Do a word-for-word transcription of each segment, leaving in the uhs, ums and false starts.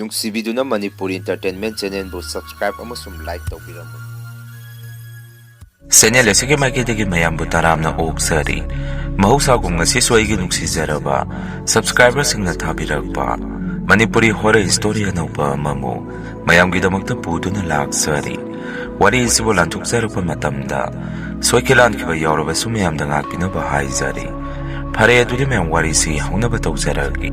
ꯅꯨꯡꯁꯤꯕꯤꯗꯨꯅ Manipuri Entertainment Channelꯕꯨ subscribe ꯑꯃꯁꯨꯡ like ꯇꯧꯕꯤꯔꯝꯃꯨ꯫ Channel ꯑꯁꯤꯒꯤ ꯃꯥꯏꯀꯩꯗꯒꯤ ꯃꯌꯥꯝꯕꯨ ꯇꯔꯥꯝꯅ ꯑꯣꯛꯆꯔꯤ꯫ ꯃꯍꯧꯁꯥꯒꯨꯝ ꯉꯁꯤꯁꯨ ꯑꯩꯒꯤ ꯅꯨꯡꯁꯤꯖꯔꯕ subscriberꯁꯤꯡꯅ ꯊꯥꯕꯤꯔꯛꯄ ꯃꯅꯤꯄꯨꯔꯤ horror story ꯑꯅꯧꯕ ꯑꯃꯃꯨꯛ ꯃꯌꯥꯝꯒꯤꯗꯃꯛꯇ ꯄꯨꯗꯨꯅ ꯂꯥꯛꯆꯔꯤ꯫ ꯋꯥꯔꯤ ꯑꯁꯤꯕꯨ ꯂꯥꯟꯊꯣꯛꯆꯔꯛꯄ ꯃꯇꯝꯗ ꯁꯣꯏꯈꯤ ꯂꯥꯟꯈꯤꯕ ꯌꯥꯎꯔꯕꯁꯨ ꯃꯌꯥꯝꯗ ꯉꯥꯛꯄꯤꯅꯕ ꯍꯥꯏꯖꯔꯤ꯫ ꯐꯔꯦ, ꯑꯗꯨꯗꯤ ꯃꯌꯥꯝ ꯋꯥꯔꯤꯁꯤ ꯍꯧꯅꯕ ꯇꯧꯖꯔꯛꯑꯒꯦ꯫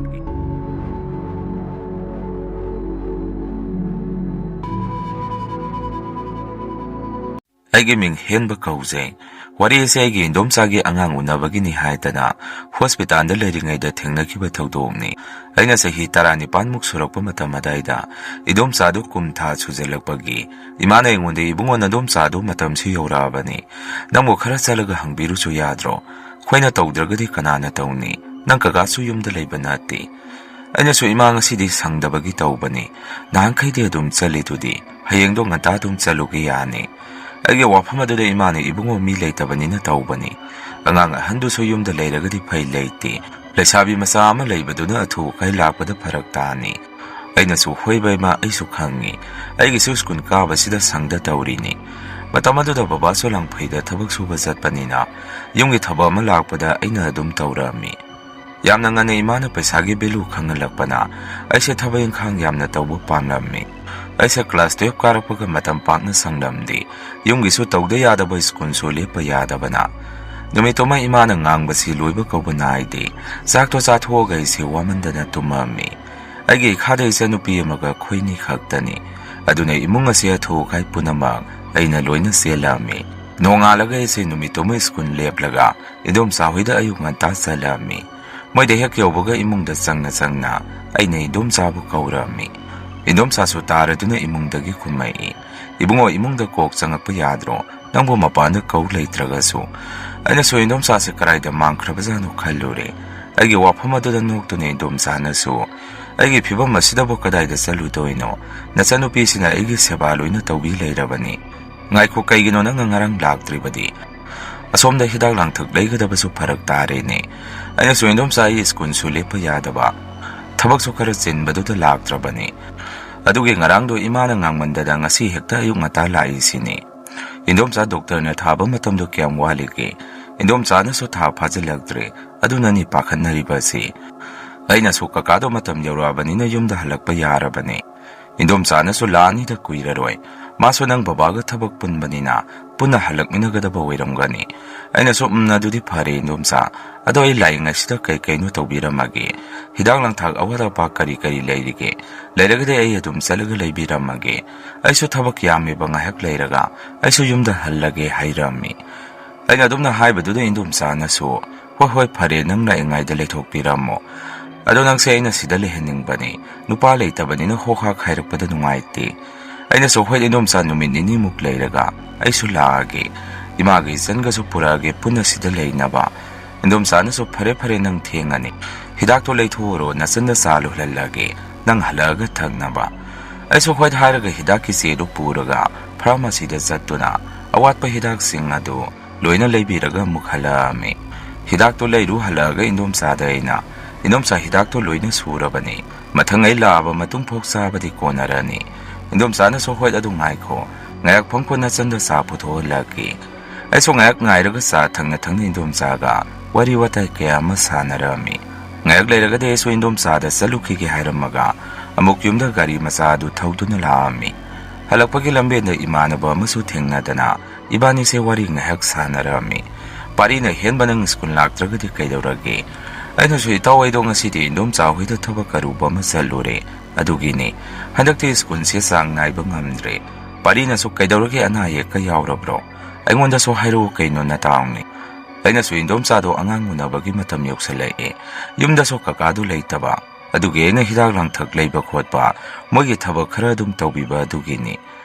ꯑꯩꯒꯤ ꯃꯤꯡ ꯍꯦꯟꯕ ꯀꯧꯖꯩ꯫ ꯋꯥꯔꯤ ꯑꯁꯤ ꯑꯩꯒꯤ ꯏꯟꯗꯣꯝꯆꯥꯒꯤ ꯑꯉꯥꯡ ꯎꯅꯕꯒꯤꯅꯤ ꯍꯥꯏꯗꯅ ꯍꯣꯁꯄꯤꯇꯥꯜꯗ ꯂꯩꯔꯤꯉꯩꯗ ꯊꯦꯡꯅꯈꯤꯕ ꯊꯧꯗꯣꯛꯅꯤ꯫ ꯑꯩꯅ ꯆꯍꯤ ꯇꯔꯥꯅꯤꯄꯥꯟꯃꯨꯛ ꯁꯨꯔꯛꯄ ꯃꯇꯝ ꯑꯗꯥꯏꯗ ꯏꯗꯣꯝꯆꯥꯗꯨ ꯀꯨꯝ ꯊꯥ ꯁꯨꯖꯜꯂꯛꯄꯒꯤ ꯏꯃꯥꯅ ꯑꯩꯉꯣꯟꯗ, "ꯏꯕꯨꯡꯉꯣ, ꯅꯗꯣꯝꯆꯥꯗꯨ ꯃꯇꯝꯁꯨ ꯌꯧꯔꯛꯑꯕꯅꯤ꯫ ꯅꯪꯕꯨ ꯈꯔ ꯆꯠꯂꯒ ꯍꯪꯕꯤꯔꯨꯆꯣ ꯌꯥꯗ꯭ꯔꯣ? ꯑꯩꯈꯣꯏꯅ ꯇꯧꯗ꯭ꯔꯒꯗꯤ ꯀꯅꯥꯅ ꯇꯧꯅꯤ? ꯅꯪ ꯀꯀꯥꯁꯨ ꯌꯨꯝꯗ ꯂꯩꯕ ꯅꯠꯇꯦ꯫" ꯑꯩꯅꯁꯨ, "ꯏꯃꯥ, ꯉꯁꯤꯗꯤ ꯁꯪꯗꯕꯒꯤ ꯇꯧꯕꯅꯤ꯫ ꯅꯍꯥꯟꯈꯩꯗꯤ ꯑꯗꯨꯝ ꯆꯠꯂꯤꯗꯨꯗꯤ꯫ ꯍꯌꯦꯡꯗꯣ ꯉꯟꯇꯥ ꯑꯗꯨꯝ ꯆꯠꯂꯨꯒꯦ ꯌꯥꯅꯤ꯫" ꯑꯩꯒꯤ ꯋꯥꯐꯝ ꯑꯗꯨꯗ ꯏꯃꯥꯅ, "ꯏꯕꯨꯡꯉꯣ, ꯃꯤ ꯂꯩꯇꯕꯅꯤꯅ ꯇꯧꯕꯅꯤ꯫ ꯑꯉꯥꯡ ꯑꯍꯟꯗꯨꯁꯨ ꯌꯨꯝꯗ ꯂꯩꯔꯒꯗꯤ ꯐꯩ, ꯂꯩꯇꯦ꯫ ꯂꯩꯁꯥꯕꯤ ꯃꯆꯥ ꯑꯃ ꯂꯩꯕꯗꯨꯅ ꯑꯊꯨ ꯑꯀꯥꯏ ꯂꯥꯛꯄꯗ ꯐꯔꯛ ꯇꯥꯅꯤ꯫" ꯑꯩꯅꯁꯨ, "ꯍꯣꯏꯕ ꯏꯃꯥ, ꯑꯩꯁꯨ ꯈꯪꯉꯤ꯫ ꯑꯩꯒꯤꯁꯨ ꯁ꯭ꯀꯨꯜ ꯀꯥꯕꯁꯤꯗ ꯁꯪꯗ ꯇꯧꯔꯤꯅꯤ꯫" ꯃꯇꯝ ꯑꯗꯨꯗ ꯕꯕꯥꯁꯨ ꯂꯪꯐꯩꯗ ꯊꯕꯛ ꯁꯨꯕ ꯆꯠꯄꯅꯤꯅ ꯌꯨꯝꯒꯤ ꯊꯕꯛ ꯑꯃ ꯂꯥꯛꯄꯗ ꯑꯩꯅ ꯑꯗꯨꯝ ꯇꯧꯔꯝꯃꯤ꯫ ꯌꯥꯝꯅ ꯉꯟꯅ ꯏꯃꯥꯅ ꯄꯩꯁꯥꯒꯤ value ꯈꯪꯍꯜꯂꯛꯄꯅ ꯑꯩꯁꯦ ꯊꯕꯛ ꯏꯪꯈꯥꯡ ꯌꯥꯝꯅ ꯇꯧꯕ ꯄꯥꯝꯂꯝꯃꯤ꯫ ꯑꯩꯁꯦ class twelve ꯀꯥꯔꯛꯄꯒ ꯃꯇꯝ ꯄꯥꯛꯅ ꯁꯪꯂꯝꯗꯦ꯫ ꯌꯨꯝꯒꯤꯁꯨ ꯇꯧꯗ ꯌꯥꯗꯕ, ꯁ꯭ꯀꯨꯜꯁꯨ ꯂꯦꯞꯄ ꯌꯥꯗꯕꯅ꯫ ꯅꯨꯃꯤꯠꯇꯨꯃ ꯏꯃꯥꯅ ꯉꯥꯡꯕꯁꯤ ꯂꯣꯏꯕ ꯀꯧꯕ ꯅꯥꯏꯗꯦ꯫ ꯆꯥꯛꯇꯣ ꯆꯥꯊꯣꯛꯑꯒ ꯑꯩꯁꯦ ꯋꯥꯃꯟꯗꯅ ꯇꯨꯝꯃꯝꯃꯤ꯫ ꯑꯩꯒꯤ ꯏꯈꯥꯗ ꯏꯆꯟꯅꯨꯄꯤ ꯑꯃꯒ ꯑꯩꯈꯣꯏꯅꯤ ꯈꯛꯇꯅꯤ꯫ ꯑꯗꯨꯅ ꯏꯃꯨꯡ ꯑꯁꯤ ꯑꯊꯨ ꯑꯀꯥꯏ ꯄꯨꯝꯅꯃꯛ ꯑꯩꯅ ꯂꯣꯏꯅ ꯆꯦꯜꯂꯝꯃꯤ꯫ ꯅꯣꯡꯉꯥꯜꯂꯒ ꯑꯩꯁꯦ ꯅꯨꯃꯤꯠꯇꯨꯃ ꯁ꯭ꯀꯨꯜ ꯂꯦꯞꯂꯒ ꯏꯗꯣꯝꯆꯥ ꯍꯣꯏꯗ ꯑꯌꯨꯛ ꯉꯟꯇꯥ ꯆꯠꯂꯝꯃꯤ꯫ ꯃꯣꯏꯗ ꯍꯦꯛ ꯌꯧꯕꯒ ꯏꯃꯨꯡꯗ ꯆꯪꯅ ꯆꯪꯅ ꯑꯩꯅ ꯏꯗꯣꯝꯆꯥꯕꯨ ꯀꯧꯔꯝꯃꯤ꯫ ꯏꯗꯣꯝꯆꯥꯁꯨ ꯇꯥꯔꯗꯨꯅ ꯏꯃꯨꯡꯗꯒꯤ ꯀꯨꯝꯃꯛꯏ꯫ "ꯏꯕꯨꯡꯉꯣ, ꯏꯃꯨꯡꯗ ꯀꯣꯛ ꯆꯪꯉꯛꯄ ꯌꯥꯗ꯭ꯔꯣ? ꯅꯪꯕꯨ ꯃꯄꯥꯟꯗ ꯀꯧ ꯂꯩꯇ꯭ꯔꯒꯁꯨ꯫" ꯑꯩꯅꯁꯨ ꯏꯗꯣꯝꯆꯥꯁꯦ ꯀꯗꯥꯏꯗ ꯃꯥꯡꯈ꯭ꯔꯕꯖꯥꯠꯅꯣ ꯈꯜꯂꯨꯔꯦ꯫ ꯑꯩꯒꯤ ꯋꯥꯐꯝ ꯑꯗꯨꯗ ꯅꯣꯛꯇꯨꯅ ꯏꯗꯣꯝꯆꯥꯅꯁꯨ, "ꯑꯩꯒꯤ ꯐꯤꯕꯝ ꯑꯁꯤꯗꯕꯨ ꯀꯗꯥꯏꯗ ꯆꯠꯂꯨꯗꯣꯏꯅꯣ? ꯅꯆꯟꯅꯨꯄꯤꯁꯤꯅ ꯑꯩꯒꯤ ꯁꯦꯕꯥ ꯂꯣꯏꯅ ꯇꯧꯕꯤ ꯂꯩꯔꯕꯅꯤ꯫ ꯉꯥꯏꯈꯣ, ꯀꯩꯒꯤꯅꯣ ꯅꯪꯅ ꯉꯔꯥꯡ ꯂꯥꯛꯇ꯭ꯔꯤꯕꯗꯤ? ꯑꯁꯣꯝꯗ ꯍꯤꯗꯥꯛ ꯂꯥꯡꯊꯛ ꯂꯩꯒꯗꯕꯁꯨ ꯐꯔꯛ ꯇꯥꯔꯦꯅꯦ꯫" ꯑꯩꯅꯁꯨ, "ꯏꯗꯣꯝꯆꯥ, ꯑꯩ ꯁ꯭ꯀꯨꯜꯁꯨ ꯂꯦꯞꯄ ꯌꯥꯗꯕ, ꯊꯕꯛꯁꯨ ꯈꯔ ꯆꯤꯟꯕꯗꯨꯗ ꯂꯥꯛꯇ꯭ꯔꯕꯅꯤ꯫ ꯑꯗꯨꯒꯤ ꯉꯔꯥꯡꯗꯣ ꯏꯃꯥꯅ ꯉꯥꯡꯃꯟꯗꯗ ꯉꯁꯤ ꯍꯦꯛꯇ ꯑꯌꯨꯛ ꯉꯟꯇꯥ ꯂꯥꯛꯏꯁꯤꯅꯤ꯫ "ꯏꯟꯗꯣꯝꯆꯥ, ꯗꯣꯛꯇꯔꯅ ꯊꯥꯕ ꯃꯇꯝꯗꯣ ꯀꯌꯥꯝ ꯋꯥꯠꯂꯤꯒꯦ? ꯏꯟꯗꯣꯝꯆꯥꯅꯁꯨ ꯊꯥ ꯐꯥꯖꯤꯜꯂꯛꯇ꯭ꯔꯦ, ꯑꯗꯨꯅꯅꯤ ꯄꯥꯈꯠꯅꯔꯤꯕꯁꯤ꯫ ꯑꯩꯅꯁꯨ ꯀꯀꯥꯗꯣ ꯃꯇꯝ ꯌꯧꯔꯛꯑꯕꯅꯤꯅ ꯌꯨꯝꯗ ꯍꯜꯂꯛꯄ ꯌꯥꯔꯕꯅꯤ꯫ ꯏꯟꯗꯣꯝꯆꯥꯅꯁꯨ ꯂꯥꯛꯑꯅꯤꯗ ꯀꯨꯏꯔꯔꯣꯏ꯫ ꯃꯥꯁꯨ ꯅꯪ ꯕꯕꯥꯒ ꯊꯕꯛ ꯄꯨꯟꯕꯅꯤꯅ ꯄꯨꯟꯅ ꯍꯜꯂꯛꯃꯤꯟꯅꯒꯗꯕ ꯑꯣꯏꯔꯝꯒꯅꯤ"꯫ ꯑꯩꯅꯁꯨ, "ꯎꯝ, ꯑꯗꯨꯗꯤ ꯐꯔꯦ ꯏꯟꯗꯣꯝꯆꯥ꯫ ꯑꯗꯣ ꯑꯩ ꯂꯥꯛꯏꯉꯩꯁꯤꯗ ꯀꯩ ꯀꯩꯅꯣ ꯇꯧꯕꯤꯔꯝꯃꯒꯦ꯫ ꯍꯤꯗꯥꯛ ꯂꯥꯡꯊꯛ ꯑꯋꯥꯠ ꯑꯄꯥ ꯀꯔꯤ ꯀꯔꯤ ꯂꯩꯔꯤꯒꯦ? ꯂꯩꯔꯒꯗꯤ ꯑꯩ ꯑꯗꯨꯝ ꯆꯠꯂꯒ ꯂꯩꯕꯤꯔꯝꯃꯒꯦ꯫ ꯑꯩꯁꯨ ꯊꯕꯛ ꯌꯥꯝꯃꯦꯕ, ꯉꯥꯏꯍꯥꯛ ꯂꯩꯔꯒ ꯑꯩꯁꯨ ꯌꯨꯝꯗ ꯍꯜꯂꯒꯦ" ꯍꯥꯏꯔꯝꯃꯤ꯫ ꯑꯩꯅ ꯑꯗꯨꯝꯅ ꯍꯥꯏꯕꯗꯨꯗ ꯏꯟꯗꯣꯝꯆꯥꯅꯁꯨ, "ꯍꯣꯏ, ꯍꯣꯏ, ꯐꯔꯦ, ꯅꯪ ꯂꯥꯛꯏꯉꯩꯗ ꯂꯩꯊꯣꯛꯄꯤꯔꯝꯃꯣ꯫ ꯑꯗꯣ ꯅꯪꯁꯦ ꯑꯩꯅ ꯁꯤꯗ ꯂꯩꯍꯟꯅꯤꯡꯕꯅꯤ꯫ ꯅꯨꯄꯥ ꯂꯩꯇꯕꯅꯤꯅ ꯍꯣꯛ ꯍꯥꯛ ꯍꯥꯏꯔꯛꯄꯗ ꯅꯨꯡꯉꯥꯏꯇꯦ"꯫ ꯑꯩꯅꯁꯨ, "ꯍꯣꯏ ꯏꯟꯗꯣꯝꯆꯥ, ꯅꯨꯃꯤꯠ ꯅꯤꯅꯤꯃꯨꯛ ꯂꯩꯔꯒ ꯑꯩꯁꯨ ꯂꯥꯛꯑꯒꯦ꯫ ꯏꯃꯥꯒ ꯏꯆꯟꯒꯁꯨ ꯄꯨꯔꯛꯑꯒꯦ, ꯄꯨꯟꯅ ꯁꯤꯗ ꯂꯩꯅꯕ"꯫ ꯏꯟꯗꯣꯝꯆꯥꯅꯁꯨ, "ꯐꯔꯦ, ꯐꯔꯦ, ꯅꯪ ꯊꯦꯡꯉꯅꯤ꯫ ꯍꯤꯗꯥꯛꯇꯣ ꯂꯩꯊꯣꯛꯎꯔꯣ, ꯅꯆꯟꯗ ꯆꯥ ꯂꯣꯜꯍꯜꯂꯒꯦ, ꯅꯪ ꯍꯜꯂꯛꯑꯒ ꯊꯛꯅꯕ"꯫ ꯑꯩꯁꯨ ꯍꯣꯏ ꯍꯥꯏꯔꯒ ꯍꯤꯗꯥꯛꯀꯤ ꯆꯦꯗꯨ ꯄꯨꯔꯒ ꯐꯥꯔꯃꯥꯁꯤꯗ ꯆꯠꯇꯨꯅ ꯑꯋꯥꯠꯄ ꯍꯤꯗꯥꯛꯁꯤꯡ ꯑꯗꯨ ꯂꯣꯏꯅ ꯂꯩꯕꯤꯔꯒ ꯑꯃꯨꯛ ꯍꯜꯂꯛꯑꯝꯃꯤ꯫ ꯍꯤꯗꯥꯛꯇꯣ ꯂꯩꯔꯨ ꯍꯜꯂꯛꯑꯒ ꯏꯟꯗꯣꯝꯆꯥꯗ ꯑꯩꯅ, "ꯏꯟꯗꯣꯝꯆꯥ, ꯍꯤꯗꯥꯛꯇꯣ ꯂꯣꯏꯅ ꯁꯨꯔꯕꯅꯤ꯫ ꯃꯊꯪ ꯑꯩ ꯂꯥꯛꯑꯕ ꯃꯇꯨꯡ ꯐꯥꯎ ꯆꯥꯕꯗꯤ ꯀꯣꯟꯅꯔꯅꯤ"꯫ ꯏꯟꯗꯣꯝꯆꯥꯅꯁꯨ, "ꯍꯣꯏ, ꯑꯗꯨ ꯉꯥꯏꯈꯣ꯫ ꯉꯥꯏꯍꯥꯛ ꯐꯝꯈꯣ, ꯅꯆꯟꯗ ꯆꯥ ꯄꯨꯊꯣꯛꯍꯜꯂꯛꯀꯦ"꯫ ꯑꯩꯁꯨ ꯉꯥꯏꯍꯥꯛ ꯉꯥꯏꯔꯒ ꯆꯥ ꯊꯛꯅ ꯊꯛꯅ ꯏꯟꯗꯣꯝꯆꯥꯒ ꯋꯥꯔꯤ ꯋꯥꯇꯥꯏ ꯀꯌꯥ ꯑꯃ ꯁꯥꯟꯅꯔꯝꯃꯤ꯫ ꯉꯥꯏꯍꯥꯛ ꯂꯩꯔꯒꯗꯤ ꯑꯩꯁꯨ ꯏꯟꯗꯣꯝꯆꯥꯗ ꯆꯠꯂꯨꯈꯤꯒꯦ ꯍꯥꯏꯔꯝꯃꯒ ꯑꯃꯨꯛ ꯌꯨꯝꯗ ꯒꯥꯔꯤ ꯃꯆꯥ ꯑꯗꯨ ꯊꯧꯗꯨꯅ ꯂꯥꯛꯑꯝꯃꯤ꯫ ꯍꯜꯂꯛꯄꯒꯤ ꯂꯝꯕꯦꯟꯗ ꯏꯃꯥꯟꯅꯕ ꯑꯃꯁꯨ ꯊꯦꯡꯅꯗꯅ ꯏꯕꯥꯅꯤꯁꯦ ꯋꯥꯔꯤ ꯉꯥꯏꯍꯥꯛ ꯁꯥꯟꯅꯔꯝꯃꯤ꯫ "ꯄꯥꯔꯤꯅ ꯍꯦꯟꯕ, ꯅꯪ ꯁ꯭ꯀꯨꯜ ꯂꯥꯛꯇ꯭ꯔꯒꯗꯤ ꯀꯩꯗꯧꯔꯒꯦ?" ꯑꯩꯅꯁꯨ, "ꯏꯇꯥꯎ, ꯑꯩꯗꯣ ꯉꯁꯤꯗꯤ ꯏꯟꯗꯣꯝꯆꯥ ꯍꯣꯏꯗ ꯊꯕꯛ ꯑꯔꯨꯕ ꯑꯃ ꯆꯠꯂꯨꯔꯦ, ꯑꯗꯨꯒꯤꯅꯤ꯫ ꯍꯟꯗꯛꯇꯤ ꯁ꯭ꯀꯨꯜꯁꯦ ꯆꯥꯡ ꯅꯥꯏꯕ ꯉꯝꯗ꯭ꯔꯦ꯫ ꯄꯥꯔꯤꯅꯁꯨ, ꯀꯩꯗꯧꯔꯒꯦ, ꯑꯅꯥ ꯑꯌꯦꯛꯀ ꯌꯥꯎꯔꯕ꯭ꯔꯣ? ꯑꯩꯉꯣꯟꯗꯁꯨ ꯍꯥꯏꯔꯛꯎ ꯀꯩꯅꯣ ꯅꯇꯥꯎꯅꯤ"꯫ ꯑꯩꯅꯁꯨ, "ꯏꯟꯗꯣꯝꯆꯥꯗꯣ ꯑꯉꯥꯡ ꯎꯅꯕꯒꯤ ꯃꯇꯝ ꯌꯧꯁꯜꯂꯛꯑꯦ, ꯌꯨꯝꯗꯁꯨ ꯀꯀꯥꯗꯨ ꯂꯩꯇꯕ, ꯑꯗꯨꯒꯤ ꯑꯩꯅ ꯍꯤꯗꯥꯛ ꯂꯥꯡꯊꯛ ꯂꯩꯕ ꯈꯣꯠꯄ, ꯃꯣꯏꯒꯤ ꯊꯕꯛ ꯈꯔ ꯑꯗꯨꯝ ꯇꯧꯕꯤꯕ ꯑꯗꯨꯒꯤꯅꯤ"꯫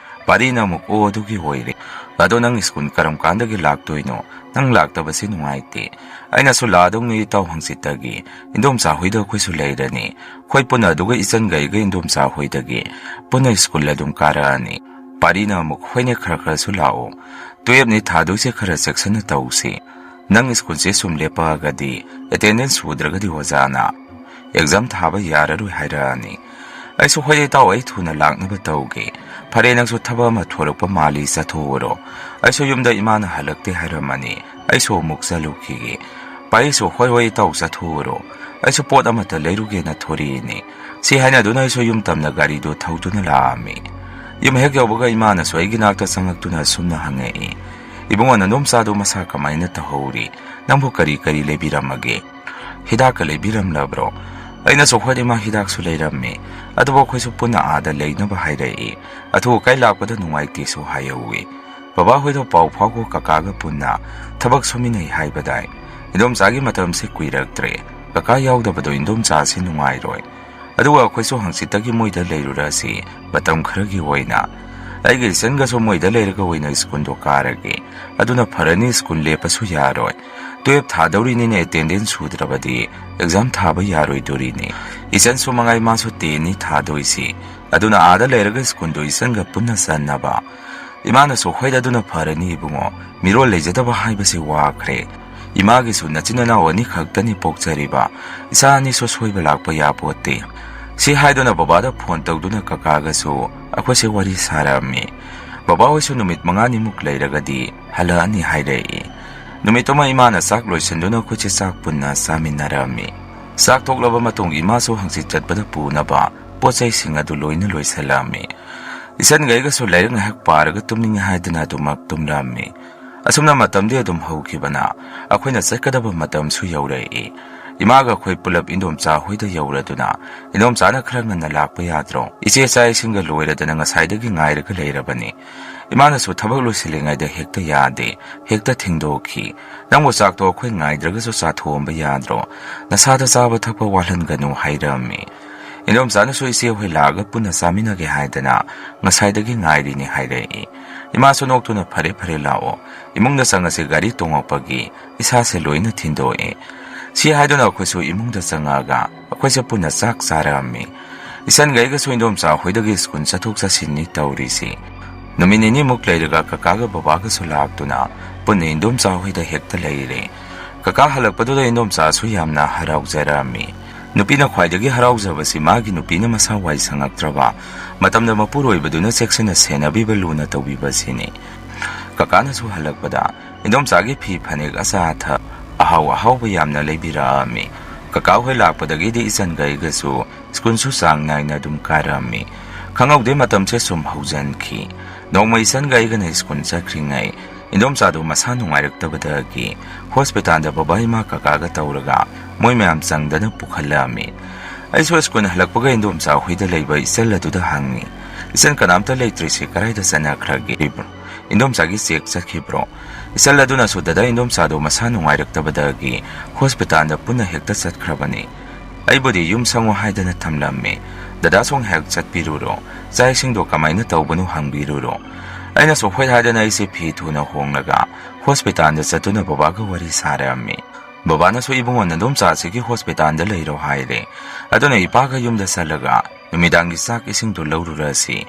ꯄꯥꯔꯤꯅ ꯑꯃꯨꯛ, "ꯑꯣ, ꯑꯗꯨꯒꯤ ꯑꯣꯏꯔꯦ꯫ ꯑꯗꯣ ꯅꯪ ꯁ꯭ꯀꯨꯜ ꯀꯔꯝ ꯀꯥꯟꯗꯒꯤ ꯂꯥꯛꯇꯣꯏꯅꯣ? ꯅꯪ ꯂꯥꯛꯇꯕꯁꯦ ꯅꯨꯡꯉꯥꯏꯇꯦ"꯫ ꯑꯩꯅꯁꯨ, "ꯂꯥꯛꯑꯗꯧꯅꯤ ꯏꯇꯥꯎ, ꯍꯪꯆꯤꯠꯇꯒꯤ꯫ ꯏꯟꯗꯣꯝꯆꯥ ꯍꯣꯏꯗ ꯑꯩꯈꯣꯏꯁꯨ ꯂꯩꯔꯅꯤ꯫ ꯑꯩꯈꯣꯏ ꯄꯨꯟꯅ ꯑꯗꯨꯒ ꯏꯆꯟꯒ ꯑꯩꯒ ꯏꯟꯗꯣꯝꯆꯥ ꯍꯣꯏꯗꯒꯤ ꯄꯨꯟꯅ ꯁ꯭ꯀꯨꯜ ꯑꯗꯨꯝ ꯀꯥꯔꯛꯑꯅꯤ"꯫ ꯄꯥꯔꯤꯅ ꯑꯃꯨꯛ, "ꯍꯣꯏꯅꯦ, ꯈꯔ ꯈꯔꯁꯨ ꯂꯥꯛꯑꯣ꯫ ꯇꯨꯌꯦꯞꯅꯤ ꯊꯥꯗꯣꯏꯁꯦ, ꯈꯔ ꯆꯦꯛꯁꯤꯟꯅ ꯇꯧꯁꯤ꯫ ꯅꯪ ꯁ꯭ꯀꯨꯜꯁꯦ ꯁꯨꯝ ꯂꯦꯞꯄꯛꯑꯒꯗꯤ, ꯑꯦꯇꯦꯟꯗꯦꯟꯁ ꯁꯨꯗ꯭ꯔꯒꯗꯤ ꯑꯣꯖꯥꯅ"꯫ ꯑꯦꯛꯖꯥꯝ ꯊꯥꯕ ꯌꯥꯔꯔꯣꯏ ꯍꯥꯏꯔꯛꯑꯅꯤ꯫ ꯑꯩꯁꯨ, "ꯍꯣꯏ ꯏꯇꯥꯎ, ꯑꯩ ꯊꯨꯅ ꯂꯥꯛꯅꯕ ꯇꯧꯒꯦ꯫ ꯐꯔꯦ, ꯅꯪꯁꯨ ꯊꯕꯛ ꯑꯃ ꯊꯣꯔꯛꯄ ꯃꯥꯜꯂꯤ, ꯆꯠꯊꯣꯛꯎꯔꯣ꯫ ꯑꯩꯁꯨ ꯌꯨꯝꯗ ꯏꯃꯥꯅ ꯍꯜꯂꯛꯇꯦ ꯍꯥꯏꯔꯝꯃꯅꯤ, ꯑꯩꯁꯨ ꯑꯃꯨꯛ ꯆꯠꯂꯨꯈꯤꯒꯦ"꯫ ꯄꯥꯔꯤꯁꯁꯨ, "ꯍꯣꯏ ꯍꯣꯏ ꯏꯇꯥꯎ, ꯆꯠꯊꯣꯛꯎꯔꯣ, ꯑꯩꯁꯨ ꯄꯣꯠ ꯑꯃꯇ ꯂꯩꯔꯨꯒꯦꯅ ꯊꯣꯔꯛꯏꯅꯤ"꯫ ꯁꯤ ꯍꯥꯏꯅꯗꯨꯅ ꯑꯩꯁꯨ ꯌꯨꯝ ꯇꯝꯅ ꯒꯥꯔꯤꯗꯨ ꯊꯧꯗꯨꯅ ꯂꯥꯛꯑꯝꯃꯤ꯫ ꯌꯨꯝ ꯍꯦꯛ ꯌꯧꯕꯒ ꯏꯃꯥꯅꯁꯨ ꯑꯩꯒꯤ ꯅꯥꯛꯇ ꯆꯪꯉꯛꯇꯨꯅ ꯑꯁꯨꯝꯅ ꯍꯪꯉꯛꯏ, "ꯏꯕꯨꯡꯉꯣ, ꯅꯗꯣꯝꯆꯥꯗꯣ ꯃꯁꯥ ꯀꯃꯥꯏꯅ ꯇꯧꯍꯧꯔꯤ? ꯅꯪꯕꯨ ꯀꯔꯤ ꯀꯔꯤ ꯂꯩꯕꯤꯔꯝꯃꯒꯦ? ꯍꯤꯗꯥꯛꯀ ꯂꯩꯕꯤꯔꯝꯂꯕ꯭ꯔꯣ?" ꯑꯩꯅꯁꯨ, "ꯍꯣꯏ ꯏꯃꯥ, ꯍꯤꯗꯥꯛꯁꯨ ꯂꯩꯔꯝꯃꯤ, ꯑꯗꯨꯕꯨ ꯑꯩꯈꯣꯏꯁꯨ ꯄꯨꯟꯅ ꯑꯥꯗ ꯂꯩꯅꯕ ꯍꯥꯏꯔꯛꯏ꯫ ꯑꯊꯨ ꯑꯀꯥꯏ ꯂꯥꯛꯄꯗ ꯅꯨꯡꯉꯥꯏꯇꯦꯁꯨ ꯍꯥꯏꯍꯧꯋꯤ꯫ ꯕꯕꯥ ꯍꯣꯏꯗꯣ ꯄꯥꯎ ꯐꯥꯎꯈꯣ, ꯀꯀꯥꯒ ꯄꯨꯟꯅ ꯊꯕꯛ ꯁꯨꯃꯤꯟꯅꯩ ꯍꯥꯏꯕꯗꯥꯏ꯫ ꯏꯟꯗꯣꯝꯆꯥꯒꯤ ꯃꯇꯝꯁꯦ ꯀꯨꯏꯔꯛꯇ꯭ꯔꯦ꯫ ꯀꯀꯥ ꯌꯥꯎꯗꯕꯗꯣ ꯏꯟꯗꯣꯝꯆꯥꯁꯤ ꯅꯨꯡꯉꯥꯏꯔꯣꯏ꯫ ꯑꯗꯨꯒ ꯑꯩꯈꯣꯏꯁꯨ ꯍꯪꯆꯤꯠꯇꯒꯤ ꯃꯣꯏꯗ ꯂꯩꯔꯨꯔꯁꯤ, ꯃꯇꯝ ꯈꯔꯒꯤ ꯑꯣꯏꯅ꯫ ꯑꯩꯒꯤ ꯏꯆꯟꯒꯁꯨ ꯃꯣꯏꯗ ꯂꯩꯔꯒ ꯑꯣꯏꯅ ꯁ꯭ꯀꯨꯜꯗꯣ ꯀꯥꯔꯒꯦ꯫ ꯑꯗꯨꯅ ꯐꯔꯅꯤ, ꯁ꯭ꯀꯨꯜ ꯂꯦꯞꯄꯁꯨ ꯌꯥꯔꯣꯏ꯫ ꯇꯨꯌꯦꯞ ꯊꯥꯗꯧꯔꯤꯅꯤꯅ, ꯑꯦꯇꯦꯟꯗꯦꯟꯁ ꯁꯨꯗ꯭ꯔꯕꯗꯤ ꯑꯦꯛꯖꯥꯝ ꯊꯥꯕ ꯌꯥꯔꯣꯏꯗꯣꯔꯤꯅꯤ꯫ ꯏꯆꯟꯁꯨ ꯃꯉꯥꯏ, ꯃꯥꯁꯨ ꯇꯦꯟꯅꯤ ꯊꯥꯗꯣꯏꯁꯤ꯫ ꯑꯗꯨꯅ ꯑꯥꯗ ꯂꯩꯔꯒ ꯁ꯭ꯀꯨꯜꯗꯣ ꯏꯆꯟꯒ ꯄꯨꯟꯅ ꯆꯟꯅꯕ꯫ ꯏꯃꯥꯅꯁꯨ, "ꯍꯣꯏꯗ, ꯑꯗꯨꯅ ꯐꯔꯅꯤ ꯏꯕꯨꯡꯉꯣ, ꯃꯤꯔꯣꯜ ꯂꯩꯖꯗꯕ ꯍꯥꯏꯕꯁꯤ ꯋꯥꯈ꯭ꯔꯦ꯫ ꯏꯃꯥꯒꯤꯁꯨ ꯅꯆꯤꯟ ꯅꯅꯥꯎ ꯑꯅꯤ ꯈꯛꯇꯅꯤ ꯄꯣꯛꯆꯔꯤꯕ, ꯏꯆꯥ ꯑꯅꯤꯁꯨ ꯁꯣꯏꯕ ꯂꯥꯛꯄ ꯌꯥꯄꯣꯠꯇꯦ"꯫ ꯁꯤ ꯍꯥꯏꯗꯨꯅ ꯕꯕꯥꯗ ꯐꯣꯟ ꯇꯧꯗꯨꯅ ꯀꯀꯥꯒꯁꯨ ꯑꯩꯈꯣꯏꯁꯦ ꯋꯥꯔꯤ ꯁꯥꯔꯛꯑꯝꯃꯤ꯫ ꯕꯕꯥ ꯍꯣꯏꯁꯨ ꯅꯨꯃꯤꯠ ꯃꯉꯥꯅꯤꯃꯨꯛ ꯂꯩꯔꯒꯗꯤ ꯍꯜꯂꯛꯑꯅꯤ ꯍꯥꯏꯔꯛꯏ꯫ ꯅꯨꯃꯤꯠꯇꯨꯃ ꯏꯃꯥꯅ ꯆꯥꯛ ꯂꯣꯏꯁꯤꯟꯗꯨꯅ ꯑꯩꯈꯣꯏꯁꯦ ꯆꯥꯛ ꯄꯨꯟꯅ ꯆꯥꯃꯤꯟꯅꯔꯝꯃꯤ꯫ ꯆꯥꯛ ꯇꯣꯛꯂꯕ ꯃꯇꯨꯡ ꯏꯃꯥꯁꯨ ꯍꯪꯆꯤꯠ ꯆꯠꯄꯗ ꯄꯨꯅꯕ ꯄꯣꯠ ꯆꯩꯁꯤꯡ ꯑꯗꯨ ꯂꯣꯏꯅ ꯂꯣꯏꯁꯤꯜꯂꯝꯃꯤ꯫ ꯏꯆꯟꯒ ꯑꯩꯒꯁꯨ ꯂꯥꯏꯔꯤꯛ ꯉꯥꯏꯍꯥꯛ ꯄꯥꯔꯒ ꯇꯨꯝꯅꯤꯡꯉꯦ ꯍꯥꯏꯗꯨꯅ ꯑꯗꯨꯃꯛ ꯇꯨꯝꯂꯝꯃꯤ꯫ ꯑꯁꯨꯝꯅ ꯃꯇꯝꯗꯤ ꯑꯗꯨꯝ ꯍꯧꯈꯤꯕꯅ ꯑꯩꯈꯣꯏꯅ ꯆꯠꯀꯗꯕ ꯃꯇꯝꯁꯨ ꯌꯧꯔꯛꯏ꯫ ꯏꯃꯥꯒ ꯑꯩꯈꯣꯏ ꯄꯨꯂꯞ ꯏꯟꯗꯣꯝꯆꯥ ꯍꯣꯏꯗ ꯌꯧꯔꯗꯨꯅ, "ꯏꯟꯗꯣꯝꯆꯥꯅ ꯈꯔ ꯉꯟꯅ ꯂꯥꯛꯄ ꯌꯥꯗ꯭ꯔꯣ? ꯏꯆꯦ ꯆꯥꯛ ꯏꯁꯤꯡꯒ ꯂꯣꯏꯔꯗꯅ ꯉꯁꯥꯏꯗꯒꯤ ꯉꯥꯏꯔꯒ ꯂꯩꯔꯕꯅꯤ"꯫ ꯏꯃꯥꯅꯁꯨ ꯊꯕꯛ ꯂꯣꯏꯁꯤꯜꯂꯤꯉꯩꯗ ꯍꯦꯛꯇ ꯌꯥꯗꯦ, ꯍꯦꯛꯇ ꯊꯦꯡꯗꯣꯛꯈꯤ꯫ "ꯅꯪꯕꯨ ꯆꯥꯛꯇꯣ ꯑꯩꯈꯣꯏ ꯉꯥꯏꯗ꯭ꯔꯒꯁꯨ ꯆꯥꯊꯣꯛꯑꯝꯕ ꯌꯥꯗ꯭ꯔꯣ? ꯅꯁꯥꯗ ꯆꯥꯕ ꯊꯛꯄ ꯋꯥꯠꯍꯟꯒꯅꯨ" ꯍꯥꯏꯔꯝꯃꯤ꯫ ꯏꯟꯗꯣꯝꯆꯥꯅꯁꯨ, "ꯏꯆꯦ ꯍꯣꯏ ꯂꯥꯛꯑꯒ ꯄꯨꯟꯅ ꯆꯥꯃꯤꯟꯅꯒꯦ ꯍꯥꯏꯗꯅ ꯉꯁꯥꯏꯗꯒꯤ ꯉꯥꯏꯔꯤꯅꯤ" ꯍꯥꯏꯔꯛꯏ꯫ ꯏꯃꯥꯁꯨ ꯅꯣꯛꯇꯨꯅ, "ꯐꯔꯦ ꯐꯔꯦ, ꯂꯥꯛꯑꯣ, ꯏꯃꯨꯡꯗ ꯆꯪꯉꯁꯤ" ꯒꯥꯔꯤ ꯇꯣꯡꯉꯛꯄꯒꯤ ꯏꯁꯥꯁꯦ ꯂꯣꯏꯅ ꯊꯤꯟꯗꯣꯛꯑꯦ꯫ ꯁꯤ ꯍꯥꯏꯗꯨꯅ ꯑꯩꯈꯣꯏꯁꯨ ꯏꯃꯨꯡꯗ ꯆꯪꯉꯛꯑꯒ ꯑꯩꯈꯣꯏꯁꯦ ꯄꯨꯟꯅ ꯆꯥꯛ ꯆꯥꯔꯛꯑꯝꯃꯤ꯫ ꯏꯆꯟꯒ ꯑꯩꯒꯁꯨ ꯏꯟꯗꯣꯝꯆꯥ ꯍꯣꯏꯗꯒꯤ ꯁ꯭ꯀꯨꯜ ꯆꯠꯊꯣꯛ ꯆꯠꯁꯤꯟꯅꯤ ꯇꯧꯔꯤꯁꯤ꯫ ꯅꯨꯃꯤꯠ ꯅꯤꯅꯤꯃꯨꯛ ꯂꯩꯔꯒ ꯀꯀꯥꯒ ꯕꯕꯥꯒꯁꯨ ꯂꯥꯛꯇꯨꯅ ꯄꯨꯟꯅ ꯏꯟꯗꯣꯝꯆꯥ ꯍꯣꯏꯗ ꯍꯦꯛꯇ ꯂꯩꯔꯦ꯫ ꯀꯀꯥ ꯍꯜꯂꯛꯄꯗꯨꯗ ꯏꯟꯗꯣꯝꯆꯥꯁꯨ ꯌꯥꯝꯅ ꯍꯔꯥꯎꯖꯔꯛꯑꯝꯃꯤ꯫ ꯅꯨꯄꯤꯅ ꯈ꯭ꯋꯥꯏꯗꯒꯤ ꯍꯔꯥꯎꯖꯕꯁꯤ ꯃꯥꯒꯤ ꯅꯨꯄꯤꯅ ꯃꯁꯥ ꯋꯥꯏ ꯁꯪꯉꯛꯇ꯭ꯔꯕ ꯃꯇꯝꯗ ꯃꯄꯨꯔꯣꯏꯕꯗꯨꯅ ꯆꯦꯛꯁꯤꯟꯅ ꯁꯦꯟꯅꯕꯤꯕ, ꯂꯨꯅ ꯇꯧꯕꯤꯕꯁꯤꯅꯤ꯫ ꯀꯀꯥꯅꯁꯨ ꯍꯜꯂꯛꯄꯗ ꯏꯟꯗꯣꯝꯆꯥꯒꯤ ꯐꯤ ꯐꯅꯦꯛ, ꯑꯆꯥ ꯑꯊꯛ, ꯑꯍꯥꯎ ꯑꯍꯥꯎꯕ ꯌꯥꯝꯅ ꯂꯩꯕꯤꯔꯛꯑꯝꯃꯤ꯫ ꯀꯀꯥ ꯍꯣꯏ ꯂꯥꯛꯄꯗꯒꯤꯗꯤ ꯏꯆꯟꯒ ꯑꯩꯒꯁꯨ ꯁ꯭ꯀꯨꯜꯁꯨ ꯆꯥꯡ ꯅꯥꯏꯅ ꯑꯗꯨꯝ ꯀꯥꯔꯛꯑꯝꯃꯤ꯫ ꯈꯪꯍꯧꯗꯦ, ꯃꯇꯝꯁꯦ ꯁꯨꯝ ꯍꯧꯖꯤꯟꯈꯤ꯫ ꯅꯣꯡꯃ ꯏꯆꯟꯒ ꯑꯩꯒꯅ ꯁ꯭ꯀꯨꯜ ꯆꯠꯈ꯭ꯔꯤꯉꯩ, ꯏꯟꯗꯣꯝꯆꯥꯗꯨ ꯃꯁꯥ ꯅꯨꯡꯉꯥꯏꯔꯛꯇꯕꯗꯒꯤ ꯍꯣꯁꯄꯤꯇꯥꯜꯗ ꯕꯕꯥ, ꯏꯃꯥ, ꯀꯀꯥꯒ ꯇꯧꯔꯒ ꯃꯣꯏ ꯃꯌꯥꯝ ꯆꯪꯗꯅ ꯄꯨꯈꯠꯂꯛꯑꯝꯃꯤ꯫ ꯑꯩꯁꯨ ꯁ꯭ꯀꯨꯜ ꯍꯜꯂꯛꯄꯒ ꯏꯟꯗꯣꯝꯆꯥ ꯍꯣꯏꯗ ꯂꯩꯕ ꯏꯆꯜ ꯑꯗꯨꯗ ꯍꯪꯉꯤ, "ꯏꯆꯟ, ꯀꯅꯥꯝꯇ ꯂꯩꯇ꯭ꯔꯤꯁꯤ ꯀꯗꯥꯏꯗ ꯆꯠꯅꯈ꯭ꯔꯒꯦ? ꯏꯟꯗꯣꯝꯆꯥꯒꯤ ꯆꯦꯛ ꯆꯠꯈꯤꯕ꯭ꯔꯣ?" ꯏꯆꯜ ꯑꯗꯨꯅꯁꯨ, "ꯗꯗꯥ, ꯏꯟꯗꯣꯝꯆꯥꯗꯣ ꯃꯁꯥ ꯅꯨꯡꯉꯥꯏꯔꯛꯇꯕꯗꯒꯤ ꯍꯣꯁꯄꯤꯇꯥꯜꯗ ꯄꯨꯟꯅ ꯍꯦꯛꯇ ꯆꯠꯈ꯭ꯔꯕꯅꯤ꯫ ꯑꯩꯕꯨꯗꯤ ꯌꯨꯝ ꯁꯪꯉꯣ ꯍꯥꯏꯗꯅ ꯊꯝꯂꯝꯃꯤ꯫ ꯗꯗꯥꯁꯨ ꯉꯥꯏꯍꯥꯛ ꯆꯠꯄꯤꯔꯨꯔꯣ꯫ ꯆꯥꯛ ꯏꯁꯤꯡꯗꯣ ꯀꯃꯥꯏꯅ ꯇꯧꯕꯅꯣ ꯍꯪꯕꯤꯔꯨꯔꯣ꯫" ꯑꯩꯅꯁꯨ ꯍꯣꯏ ꯍꯥꯏꯗꯅ ꯑꯩꯁꯦ ꯐꯤ ꯊꯨꯅ ꯍꯣꯡꯂꯒ ꯍꯣꯁꯄꯤꯇꯥꯜꯗ ꯆꯠꯇꯨꯅ ꯕꯕꯥꯒ ꯋꯥꯔꯤ ꯁꯥꯔꯛꯑꯝꯃꯤ꯫ ꯕꯕꯥꯅꯁꯨ, "ꯏꯕꯨꯡꯉꯣ, ꯅꯗꯣꯝꯆꯥꯁꯤꯒꯤ ꯍꯣꯁꯄꯤꯇꯥꯜꯗ ꯂꯩꯔꯣ ꯍꯥꯏꯔꯦ꯫ ꯑꯗꯨꯅ ꯏꯄꯥꯒ ꯌꯨꯝꯗ ꯆꯠꯂꯒ ꯅꯨꯃꯤꯗꯥꯡꯒꯤ ꯆꯥꯛ ꯏꯁꯤꯡꯗꯣ ꯂꯧꯔꯨꯔꯁꯤ꯫"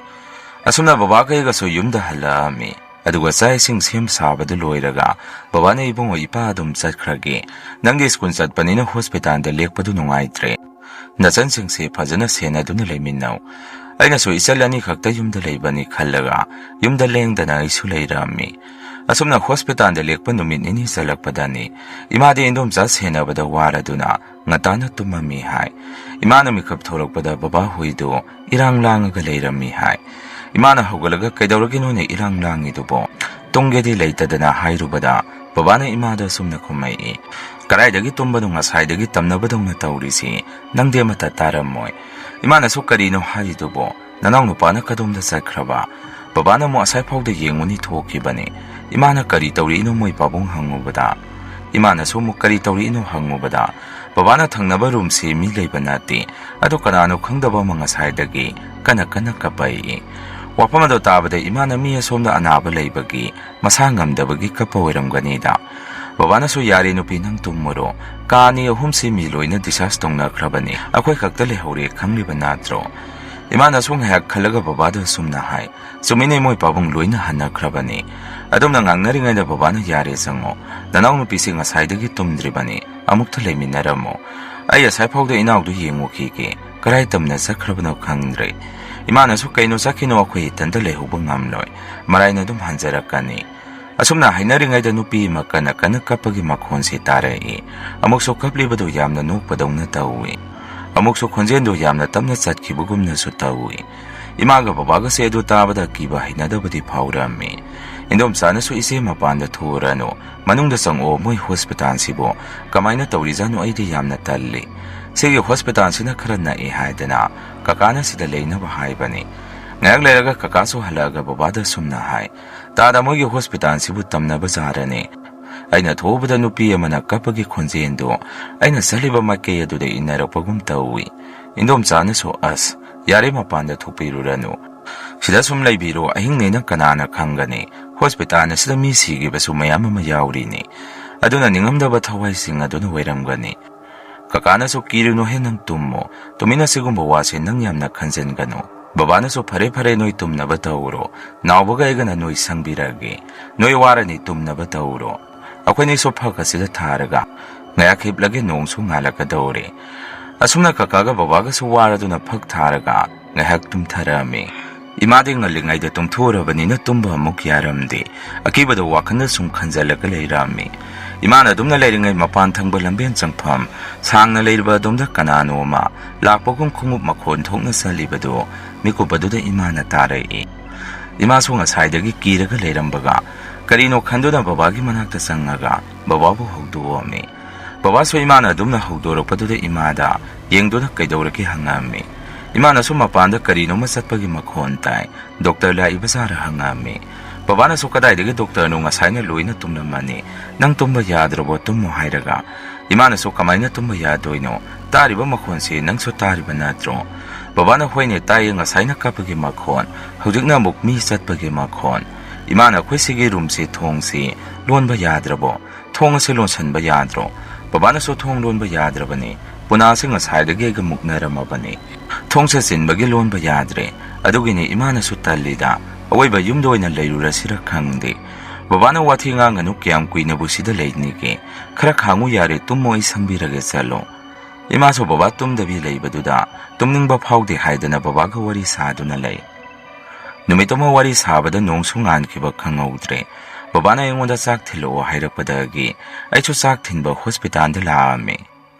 ꯑꯁꯨꯝꯅ ꯕꯕꯥꯒ ꯑꯩꯒꯁꯨ ꯌꯨꯝꯗ ꯍꯜꯂꯛꯑꯝꯃꯤ꯫ ꯑꯗꯨꯒ ꯆꯥꯛ ꯏꯁꯤꯡ ꯁꯦꯝ ꯁꯥꯕꯗꯨ ꯂꯣꯏꯔꯒ ꯕꯕꯥꯅ, "ꯏꯕꯨꯡꯉꯣ, ꯏꯄꯥ ꯑꯗꯨꯝ ꯆꯠꯈ꯭ꯔꯒꯦ꯫ ꯅꯪꯗꯤ ꯁ꯭ꯀꯨꯜ ꯆꯠꯄꯅꯤꯅ ꯍꯣꯁꯄꯤꯇꯥꯜꯗ ꯂꯦꯛꯄꯗꯨ ꯅꯨꯡꯉꯥꯏꯇ꯭ꯔꯦ꯫ ꯅꯆꯟꯁꯤꯡꯁꯦ ꯐꯖꯅ ꯁꯦꯟꯅꯗꯨꯅ ꯂꯩꯃꯤꯟꯅꯧ꯫" ꯑꯩꯅꯁꯨ, "ꯏꯆꯜ ꯑꯅꯤꯈꯛꯇ ꯌꯨꯝꯗ ꯂꯩꯕꯅꯤ" ꯈꯜꯂꯒ ꯌꯨꯝꯗ ꯂꯦꯡꯗꯅ ꯑꯩꯁꯨ ꯂꯩꯔꯝꯃꯤ꯫ ꯑꯁꯨꯝꯅ ꯍꯣꯁꯄꯤꯇꯥꯜꯗ ꯂꯦꯛꯄ ꯅꯨꯃꯤꯠ ꯅꯤꯅꯤ ꯆꯠꯂꯛꯄꯗꯅꯤ ꯏꯃꯥꯗꯤ ꯏꯟꯗꯣꯝꯆꯥ ꯁꯦꯟꯅꯕꯗ ꯋꯥꯔꯗꯨꯅ ꯉꯟꯇꯥꯅ ꯇꯨꯝꯃꯝꯃꯤ ꯍꯥꯏ꯫ ꯏꯃꯥꯅ ꯃꯤꯀꯞ ꯊꯣꯛꯂꯛꯄꯗ ꯕꯕꯥ ꯍꯣꯏꯗꯨ ꯏꯔꯥꯡ ꯂꯥꯡꯉꯒ ꯂꯩꯔꯝꯃꯤ ꯍꯥꯏ꯫ ꯏꯃꯥꯅ ꯍꯧꯒꯠꯂꯒ, "ꯀꯩꯗꯧꯔꯒꯦ ꯅꯣꯏꯅ ꯏꯔꯥꯡ ꯂꯥꯡꯉꯤꯗꯨꯕꯣ? ꯇꯨꯝꯒꯦꯗꯤ ꯂꯩꯇꯗꯅ" ꯍꯥꯏꯔꯨꯕꯗ, ꯕꯕꯥꯅ ꯏꯃꯥꯗ ꯑꯁꯨꯝꯅ ꯈꯨꯝꯃꯛꯏ, "ꯀꯗꯥꯏꯗꯒꯤ ꯇꯨꯝꯕꯅꯣ, ꯉꯁꯥꯏꯗꯒꯤ ꯇꯝꯅꯕꯗꯧꯅ ꯇꯧꯔꯤꯁꯤ? ꯅꯪꯗꯤ ꯑꯃꯠꯇ ꯇꯥꯔꯝꯃꯣꯏ꯫" ꯏꯃꯥꯅꯁꯨ, "ꯀꯔꯤꯅꯣ ꯍꯥꯏꯔꯤꯗꯨꯕꯣ? ꯅꯅꯥꯎ ꯅꯨꯄꯥꯅ ꯀꯗꯣꯝꯗ ꯆꯠꯈ꯭ꯔꯕ?" ꯕꯕꯥꯅ ꯑꯃꯨꯛ, "ꯑꯁꯥꯏ ꯐꯥꯎꯗ ꯌꯦꯡꯉꯨꯅꯤ ꯊꯣꯛꯈꯤꯕꯅꯤ꯫" ꯏꯃꯥꯅ, "ꯀꯔꯤ ꯇꯧꯔꯛꯏꯅꯣ ꯃꯣꯏ ꯄꯥꯕꯨꯡ?" ꯍꯪꯉꯨꯕꯗ, ꯏꯃꯥꯅꯁꯨ ꯑꯃꯨꯛ, "ꯀꯔꯤ ꯇꯧꯔꯛꯏꯅꯣ?" ꯍꯪꯉꯨꯕꯗ, ꯕꯕꯥꯅ, "ꯊꯪꯅꯕ ꯔꯨꯝꯁꯤ ꯃꯤ ꯂꯩꯕ ꯅꯠꯇꯦ, ꯑꯗꯣ ꯀꯅꯥꯅꯣ ꯈꯪꯗꯕ ꯑꯃ ꯉꯁꯥꯏꯗꯒꯤ ꯀꯟꯅ ꯀꯟꯅ ꯀꯞꯄꯛꯏ꯫" ꯋꯥꯐꯝ ꯑꯗꯣ ꯇꯥꯕꯗ ꯏꯃꯥꯅ, "ꯃꯤ ꯑꯁꯣꯝꯗ ꯑꯅꯥꯕ ꯂꯩꯕꯒꯤ ꯃꯁꯥ ꯉꯝꯗꯕꯒꯤ ꯀꯞꯄ ꯑꯣꯏꯔꯝꯒꯅꯤꯗ꯫" ꯕꯕꯥꯅꯁꯨ, "ꯌꯥꯔꯦ ꯅꯨꯄꯤ, ꯅꯪ ꯇꯨꯝꯃꯨꯔꯣ꯫ ꯀꯥ ꯑꯅꯤ ꯑꯍꯨꯝꯁꯤ ꯃꯤ ꯂꯣꯏꯅ discharge ꯇꯧꯅꯈ꯭ꯔꯕꯅꯤ꯫ ꯑꯩꯈꯣꯏ ꯈꯛꯇ ꯂꯩꯍꯧꯔꯦ, ꯈꯪꯂꯤꯕ ꯅꯠꯇ꯭ꯔꯣ?" ꯏꯃꯥꯅꯁꯨ ꯉꯥꯏꯍꯥꯛ ꯈꯜꯂꯒ ꯕꯕꯥꯗ ꯑꯁꯨꯝꯅ ꯍꯥꯏ, "ꯆꯨꯝꯃꯤꯅꯦ, ꯃꯣꯏ ꯄꯥꯕꯨꯡ ꯂꯣꯏꯅ ꯍꯟꯅꯈ꯭ꯔꯕꯅꯤ꯫" ꯑꯗꯨꯝꯅ ꯉꯥꯡꯅꯔꯤꯉꯩꯗ ꯕꯕꯥꯅ, "ꯌꯥꯔꯦ, ꯆꯪꯉꯣ꯫ ꯅꯅꯥꯎ ꯅꯨꯄꯤꯁꯤ ꯉꯁꯥꯏꯗꯒꯤ ꯇꯨꯝꯗ꯭ꯔꯤꯕꯅꯤ꯫ ꯑꯃꯨꯛꯇ ꯂꯩꯃꯤꯟꯅꯔꯝꯃꯨ꯫ ꯑꯩ ꯉꯁꯥꯏ ꯐꯥꯎꯗ ꯏꯅꯥꯎꯗꯨ ꯌꯦꯡꯉꯨꯈꯤꯒꯦ, ꯀꯔꯥꯏ ꯇꯝꯅ ꯆꯠꯈ꯭ꯔꯕꯅꯣ ꯈꯪꯗ꯭ꯔꯦ꯫ ꯏꯃꯥꯅꯁꯨ, "ꯀꯩꯅꯣ ꯆꯠꯈꯤꯅꯣ, ꯑꯩꯈꯣꯏ ꯏꯊꯟꯇ ꯂꯩꯍꯧꯕ ꯉꯝꯂꯣꯏ, ꯃꯔꯥꯏꯅ ꯑꯗꯨꯝ ꯍꯟꯖꯔꯛꯀꯅꯤ"꯫ ꯑꯁꯨꯝꯅ ꯍꯥꯏꯅꯔꯤꯉꯩꯗ ꯅꯨꯄꯤ ꯑꯃ ꯀꯟꯅ ꯀꯟꯅ ꯀꯞꯄꯒꯤ ꯃꯈꯣꯟꯁꯤ ꯇꯥꯔꯛꯏ꯫ ꯑꯃꯨꯛꯁꯨ ꯀꯞꯂꯤꯕꯗꯨ ꯌꯥꯝꯅ ꯅꯣꯛꯄꯗꯧꯅ ꯇꯧꯏ, ꯑꯃꯨꯛꯁꯨ ꯈꯣꯟꯖꯦꯜꯗꯨ ꯌꯥꯝꯅ ꯇꯞꯅ ꯆꯠꯈꯤꯕꯒꯨꯝꯅꯁꯨ ꯇꯧꯏ꯫ ꯏꯃꯥꯒ ꯕꯕꯥꯒꯁꯦ ꯑꯗꯨ ꯇꯥꯕꯗ ꯀꯤꯕ ꯍꯩꯅꯗꯕꯗꯤ ꯐꯥꯎꯔꯝꯃꯤ꯫ ꯏꯟꯗꯣꯝꯆꯥꯅꯁꯨ, "ꯏꯆꯦ, ꯃꯄꯥꯟꯗ ꯊꯣꯛꯎꯔꯅꯨ, ꯃꯅꯨꯡꯗ ꯆꯪꯉꯛꯑꯣ, ꯃꯣꯏ ꯍꯣꯁꯄꯤꯇꯥꯜꯁꯤꯕꯨ ꯀꯃꯥꯏꯅ ꯇꯧꯔꯤꯖꯥꯠꯅꯣ, ꯑꯩꯗꯤ ꯌꯥꯝꯅ ꯇꯜꯂꯤ꯫ ꯁꯤꯒꯤ ꯍꯣꯁꯄꯤꯇꯥꯜꯁꯤꯅ ꯈꯔ ꯅꯛꯑꯦ ꯍꯥꯏꯗꯅ ꯀꯀꯥꯅ ꯁꯤꯗ ꯂꯩꯅꯕ ꯍꯥꯏꯕꯅꯤ"꯫ ꯉꯥꯏꯍꯥꯛ ꯂꯩꯔꯒ ꯀꯀꯥꯁꯨ ꯍꯜꯂꯛꯑꯒ ꯕꯕꯥꯗ ꯑꯁꯨꯝꯅ ꯍꯥꯏ, "ꯇꯥꯗ, ꯃꯣꯏꯒꯤ ꯍꯣꯁꯄꯤꯇꯥꯜꯁꯤꯕꯨ ꯇꯝꯅꯕ ꯖꯥꯔꯅꯦ꯫ ꯑꯩꯅ ꯊꯣꯛꯎꯕꯗ ꯅꯨꯄꯤ ꯑꯃꯅ ꯀꯞꯄꯒꯤ ꯈꯣꯟꯖꯦꯜꯗꯨ ꯑꯩꯅ ꯆꯠꯂꯤꯕ ꯃꯥꯏꯀꯩ ꯑꯗꯨꯗ ꯏꯟꯅꯔꯛꯄꯒꯨꯝ ꯇꯧꯏ"꯫ ꯏꯟꯗꯣꯝꯆꯥꯅꯁꯨ, "ꯑꯁ, ꯌꯥꯔꯦ, ꯃꯄꯥꯟꯗ ꯊꯣꯛꯄꯤꯔꯨꯔꯅꯨ꯫ ꯁꯤꯗ ꯁꯨꯝ ꯂꯩꯕꯤꯔꯣ, ꯑꯍꯤꯡꯅꯦꯅ ꯀꯅꯥꯅ ꯈꯪꯒꯅꯤ? ꯍꯣꯁꯄꯤꯇꯥꯜ ꯑꯁꯤꯗ ꯃꯤ ꯁꯤꯈꯤꯕꯁꯨ ꯃꯌꯥꯝ ꯑꯃ ꯌꯥꯎꯔꯤꯅꯤ"꯫ ꯑꯗꯨꯅ ꯅꯤꯡꯉꯝꯗꯕ ꯊꯋꯥꯏꯁꯤꯡ ꯑꯗꯨꯅ ꯑꯣꯏꯔꯝꯒꯅꯤ꯫ ꯀꯀꯥꯅꯁꯨ, "ꯀꯤꯔꯨꯅꯨꯍꯦ, ꯅꯪ ꯇꯨꯝꯃꯣ꯫ ꯇꯨꯃꯤꯟꯅ ꯁꯤꯒꯨꯝꯕ ꯋꯥꯁꯦ ꯅꯪ ꯌꯥꯝꯅ ꯈꯟꯖꯟꯒꯅꯨ"꯫ ꯕꯕꯥꯅꯁꯨ, "ꯐꯔꯦ, ꯐꯔꯦ, ꯅꯣꯏ ꯇꯨꯝꯅꯕ ꯇꯧꯔꯣ꯫ ꯅꯥꯎꯕꯒ ꯑꯩꯒꯅ ꯅꯣꯏ ꯁꯪꯕꯤꯔꯒꯦ꯫ ꯅꯣꯏ ꯋꯥꯔꯅꯤ, ꯇꯨꯝꯅꯕ ꯇꯧꯔꯣ꯫ ꯑꯩꯈꯣꯏꯅꯤꯁꯨ ꯐꯛ ꯑꯁꯤꯗ ꯊꯥꯔꯒ ꯉꯥꯏꯍꯥꯛ ꯍꯤꯞꯂꯒꯦ, ꯅꯣꯡꯁꯨ ꯉꯥꯜꯂꯛꯀꯗꯧꯔꯦ"꯫ ꯑꯁꯨꯝꯅ ꯀꯀꯥꯒ ꯕꯕꯥꯒꯁꯨ ꯋꯥꯔꯗꯨꯅ ꯐꯛ ꯊꯥꯔꯒ ꯉꯥꯏꯍꯥꯛ ꯇꯨꯝꯊꯔꯛꯑꯝꯃꯤ꯫ ꯏꯃꯥꯗꯤ ꯉꯜꯂꯤꯉꯩꯗ ꯇꯨꯝꯊꯣꯛꯎꯔꯕꯅꯤꯅ ꯇꯨꯝꯕ ꯑꯃꯨꯛ ꯌꯥꯔꯝꯗꯦ꯫ ꯑꯀꯤꯕꯗꯣ ꯋꯥꯈꯜꯗ ꯁꯨꯝ ꯈꯟꯖꯜꯂꯒ ꯂꯩꯔꯝꯃꯤ꯫ ꯏꯃꯥꯅ ꯑꯗꯨꯝꯅ ꯂꯩꯔꯤꯉꯩ ꯃꯄꯥꯟ ꯊꯪꯕ ꯂꯝꯕꯦꯟ ꯆꯪꯐꯝ ꯁꯥꯡꯅ ꯂꯩꯔꯤꯕ ꯑꯗꯣꯝꯗ ꯀꯅꯥꯅꯣ ꯑꯃ ꯂꯥꯛꯄꯒꯨꯝ ꯈꯣꯡꯎꯞ ꯃꯈꯣꯟ ꯊꯣꯛꯅ ꯆꯠꯂꯤꯕꯗꯨ ꯃꯤꯀꯨꯞ ꯑꯗꯨꯗ ꯏꯃꯥꯅ ꯇꯥꯔꯛꯏ꯫ ꯏꯃꯥꯁꯨ ꯉꯁꯥꯏꯗꯒꯤ ꯀꯤꯔꯒ ꯂꯩꯔꯝꯕꯒ ꯀꯔꯤꯅꯣ ꯈꯟꯗꯨꯅ ꯕꯕꯥꯒꯤ ꯃꯅꯥꯛꯇ ꯆꯪꯉꯒ ꯕꯕꯥꯕꯨ ꯍꯧꯗꯣꯛꯑꯝꯃꯤ꯫ ꯕꯕꯥꯁꯨ ꯏꯃꯥꯅ ꯑꯗꯨꯝꯅ ꯍꯧꯗꯣꯔꯛꯄꯗꯨꯗ ꯏꯃꯥꯗ ꯌꯦꯡꯗꯨꯅ ꯀꯩꯗꯧꯔꯒꯦ ꯍꯪꯉꯛꯑꯝꯃꯤ꯫ ꯏꯃꯥꯅꯁꯨ ꯃꯄꯥꯟꯗ ꯀꯔꯤꯅꯣꯃ ꯆꯠꯄꯒꯤ ꯃꯈꯣꯟ ꯇꯥꯏ, ꯗꯣꯛꯇꯔ ꯂꯥꯛꯏꯕ ꯖꯥꯔ ꯍꯪꯉꯛꯑꯝꯃꯤ꯫ ꯕꯕꯥꯅꯁꯨ, "ꯀꯗꯥꯏꯗꯒꯤ ꯗꯣꯛꯇꯔꯅꯣ, ꯉꯁꯥꯏꯅ ꯂꯣꯏꯅ ꯇꯨꯝꯂꯝꯃꯅꯤ, ꯅꯪ ꯇꯨꯝꯕ ꯌꯥꯗ꯭ꯔꯕꯣ, ꯇꯨꯝꯃꯣ" ꯍꯥꯏꯔꯒ꯫ ꯏꯃꯥꯅꯁꯨ, "ꯀꯃꯥꯏꯅ ꯇꯨꯝꯕ ꯌꯥꯗꯣꯏꯅꯣ? ꯇꯥꯔꯤꯕ ꯃꯈꯣꯟꯁꯤ ꯅꯪꯁꯨ ꯇꯥꯔꯤꯕ ꯅꯠꯇ꯭ꯔꯣ?" ꯕꯕꯥꯅ, "ꯍꯣꯏꯅꯦ, ꯇꯥꯏꯌꯦ, ꯉꯁꯥꯏꯅ ꯀꯞꯄꯒꯤ ꯃꯈꯣꯟ, ꯍꯧꯖꯤꯛꯅ ꯑꯃꯨꯛ ꯃꯤ ꯆꯠꯄꯒꯤ ꯃꯈꯣꯟ"꯫ ꯏꯃꯥꯅ, "ꯑꯩꯈꯣꯏ ꯁꯤꯒꯤ ꯔꯨꯝꯁꯤ ꯊꯣꯡꯁꯤ ꯂꯣꯟꯕ ꯌꯥꯗ꯭ꯔꯕꯣ? ꯊꯣꯡ ꯑꯁꯤ ꯂꯣꯟꯁꯟꯕ ꯌꯥꯗ꯭ꯔꯣ?" ꯕꯕꯥꯅꯁꯨ, "ꯊꯣꯡ ꯂꯣꯟꯕ ꯌꯥꯗ꯭ꯔꯕꯅꯤ, ꯄꯨꯅꯥꯁꯤ ꯉꯁꯥꯏꯗꯒꯤ ꯑꯩꯒ ꯃꯨꯛꯅꯔꯝꯃꯕꯅꯤ꯫ ꯊꯣꯡꯁꯦ ꯆꯤꯟꯕꯒꯤ ꯂꯣꯟꯕ ꯌꯥꯗ꯭ꯔꯦ꯫ ꯑꯗꯨꯒꯤꯅꯤ ꯏꯃꯥꯅꯁꯨ ꯇꯜꯂꯤꯗ, ꯑꯋꯣꯏꯕ ꯌꯨꯝꯗ ꯑꯣꯏꯅ ꯂꯩꯔꯨꯔꯁꯤꯔ ꯈꯪꯗꯦ"꯫ "ꯕꯕꯥꯅ ꯋꯥꯊꯤ ꯉꯥꯡꯒꯅꯨ, ꯀꯌꯥꯝ ꯀꯨꯏꯅꯕꯨ ꯁꯤꯗ ꯂꯩꯅꯤꯒꯦ? ꯈꯔ ꯈꯥꯡꯉꯨ ꯌꯥꯔꯦ, ꯇꯨꯝꯃꯣ, ꯑꯩ ꯁꯪꯕꯤꯔꯒꯦ, ꯆꯠꯂꯣ꯫" ꯏꯃꯥꯁꯨ ꯕꯕꯥ ꯇꯨꯝꯗꯕꯤ ꯂꯩꯕꯗꯨꯗ ꯇꯨꯝꯅꯤꯡꯕ ꯐꯥꯎꯗꯦ ꯍꯥꯏꯗꯅ ꯕꯕꯥꯒ ꯋꯥꯔꯤ ꯁꯥꯗꯨꯅ ꯂꯩ꯫ ꯅꯨꯃꯤꯠ ꯑꯃ ꯋꯥꯔꯤ ꯁꯥꯕꯗ ꯅꯣꯡꯁꯨ ꯉꯥꯟꯈꯤꯕ ꯈꯪꯍꯧꯗ꯭ꯔꯦ꯫ ꯕꯕꯥꯅ ꯑꯩꯉꯣꯟꯗ ꯆꯥꯛ ꯊꯤꯜꯂꯛꯑꯣ ꯍꯥꯏꯔꯛꯄꯗꯒꯤ ꯑꯩꯁꯨ ꯆꯥꯛ ꯊꯤꯟꯕ ꯍꯣꯁꯄꯤꯇꯥꯜꯗ ꯂꯥꯛꯑꯝꯃꯤ꯫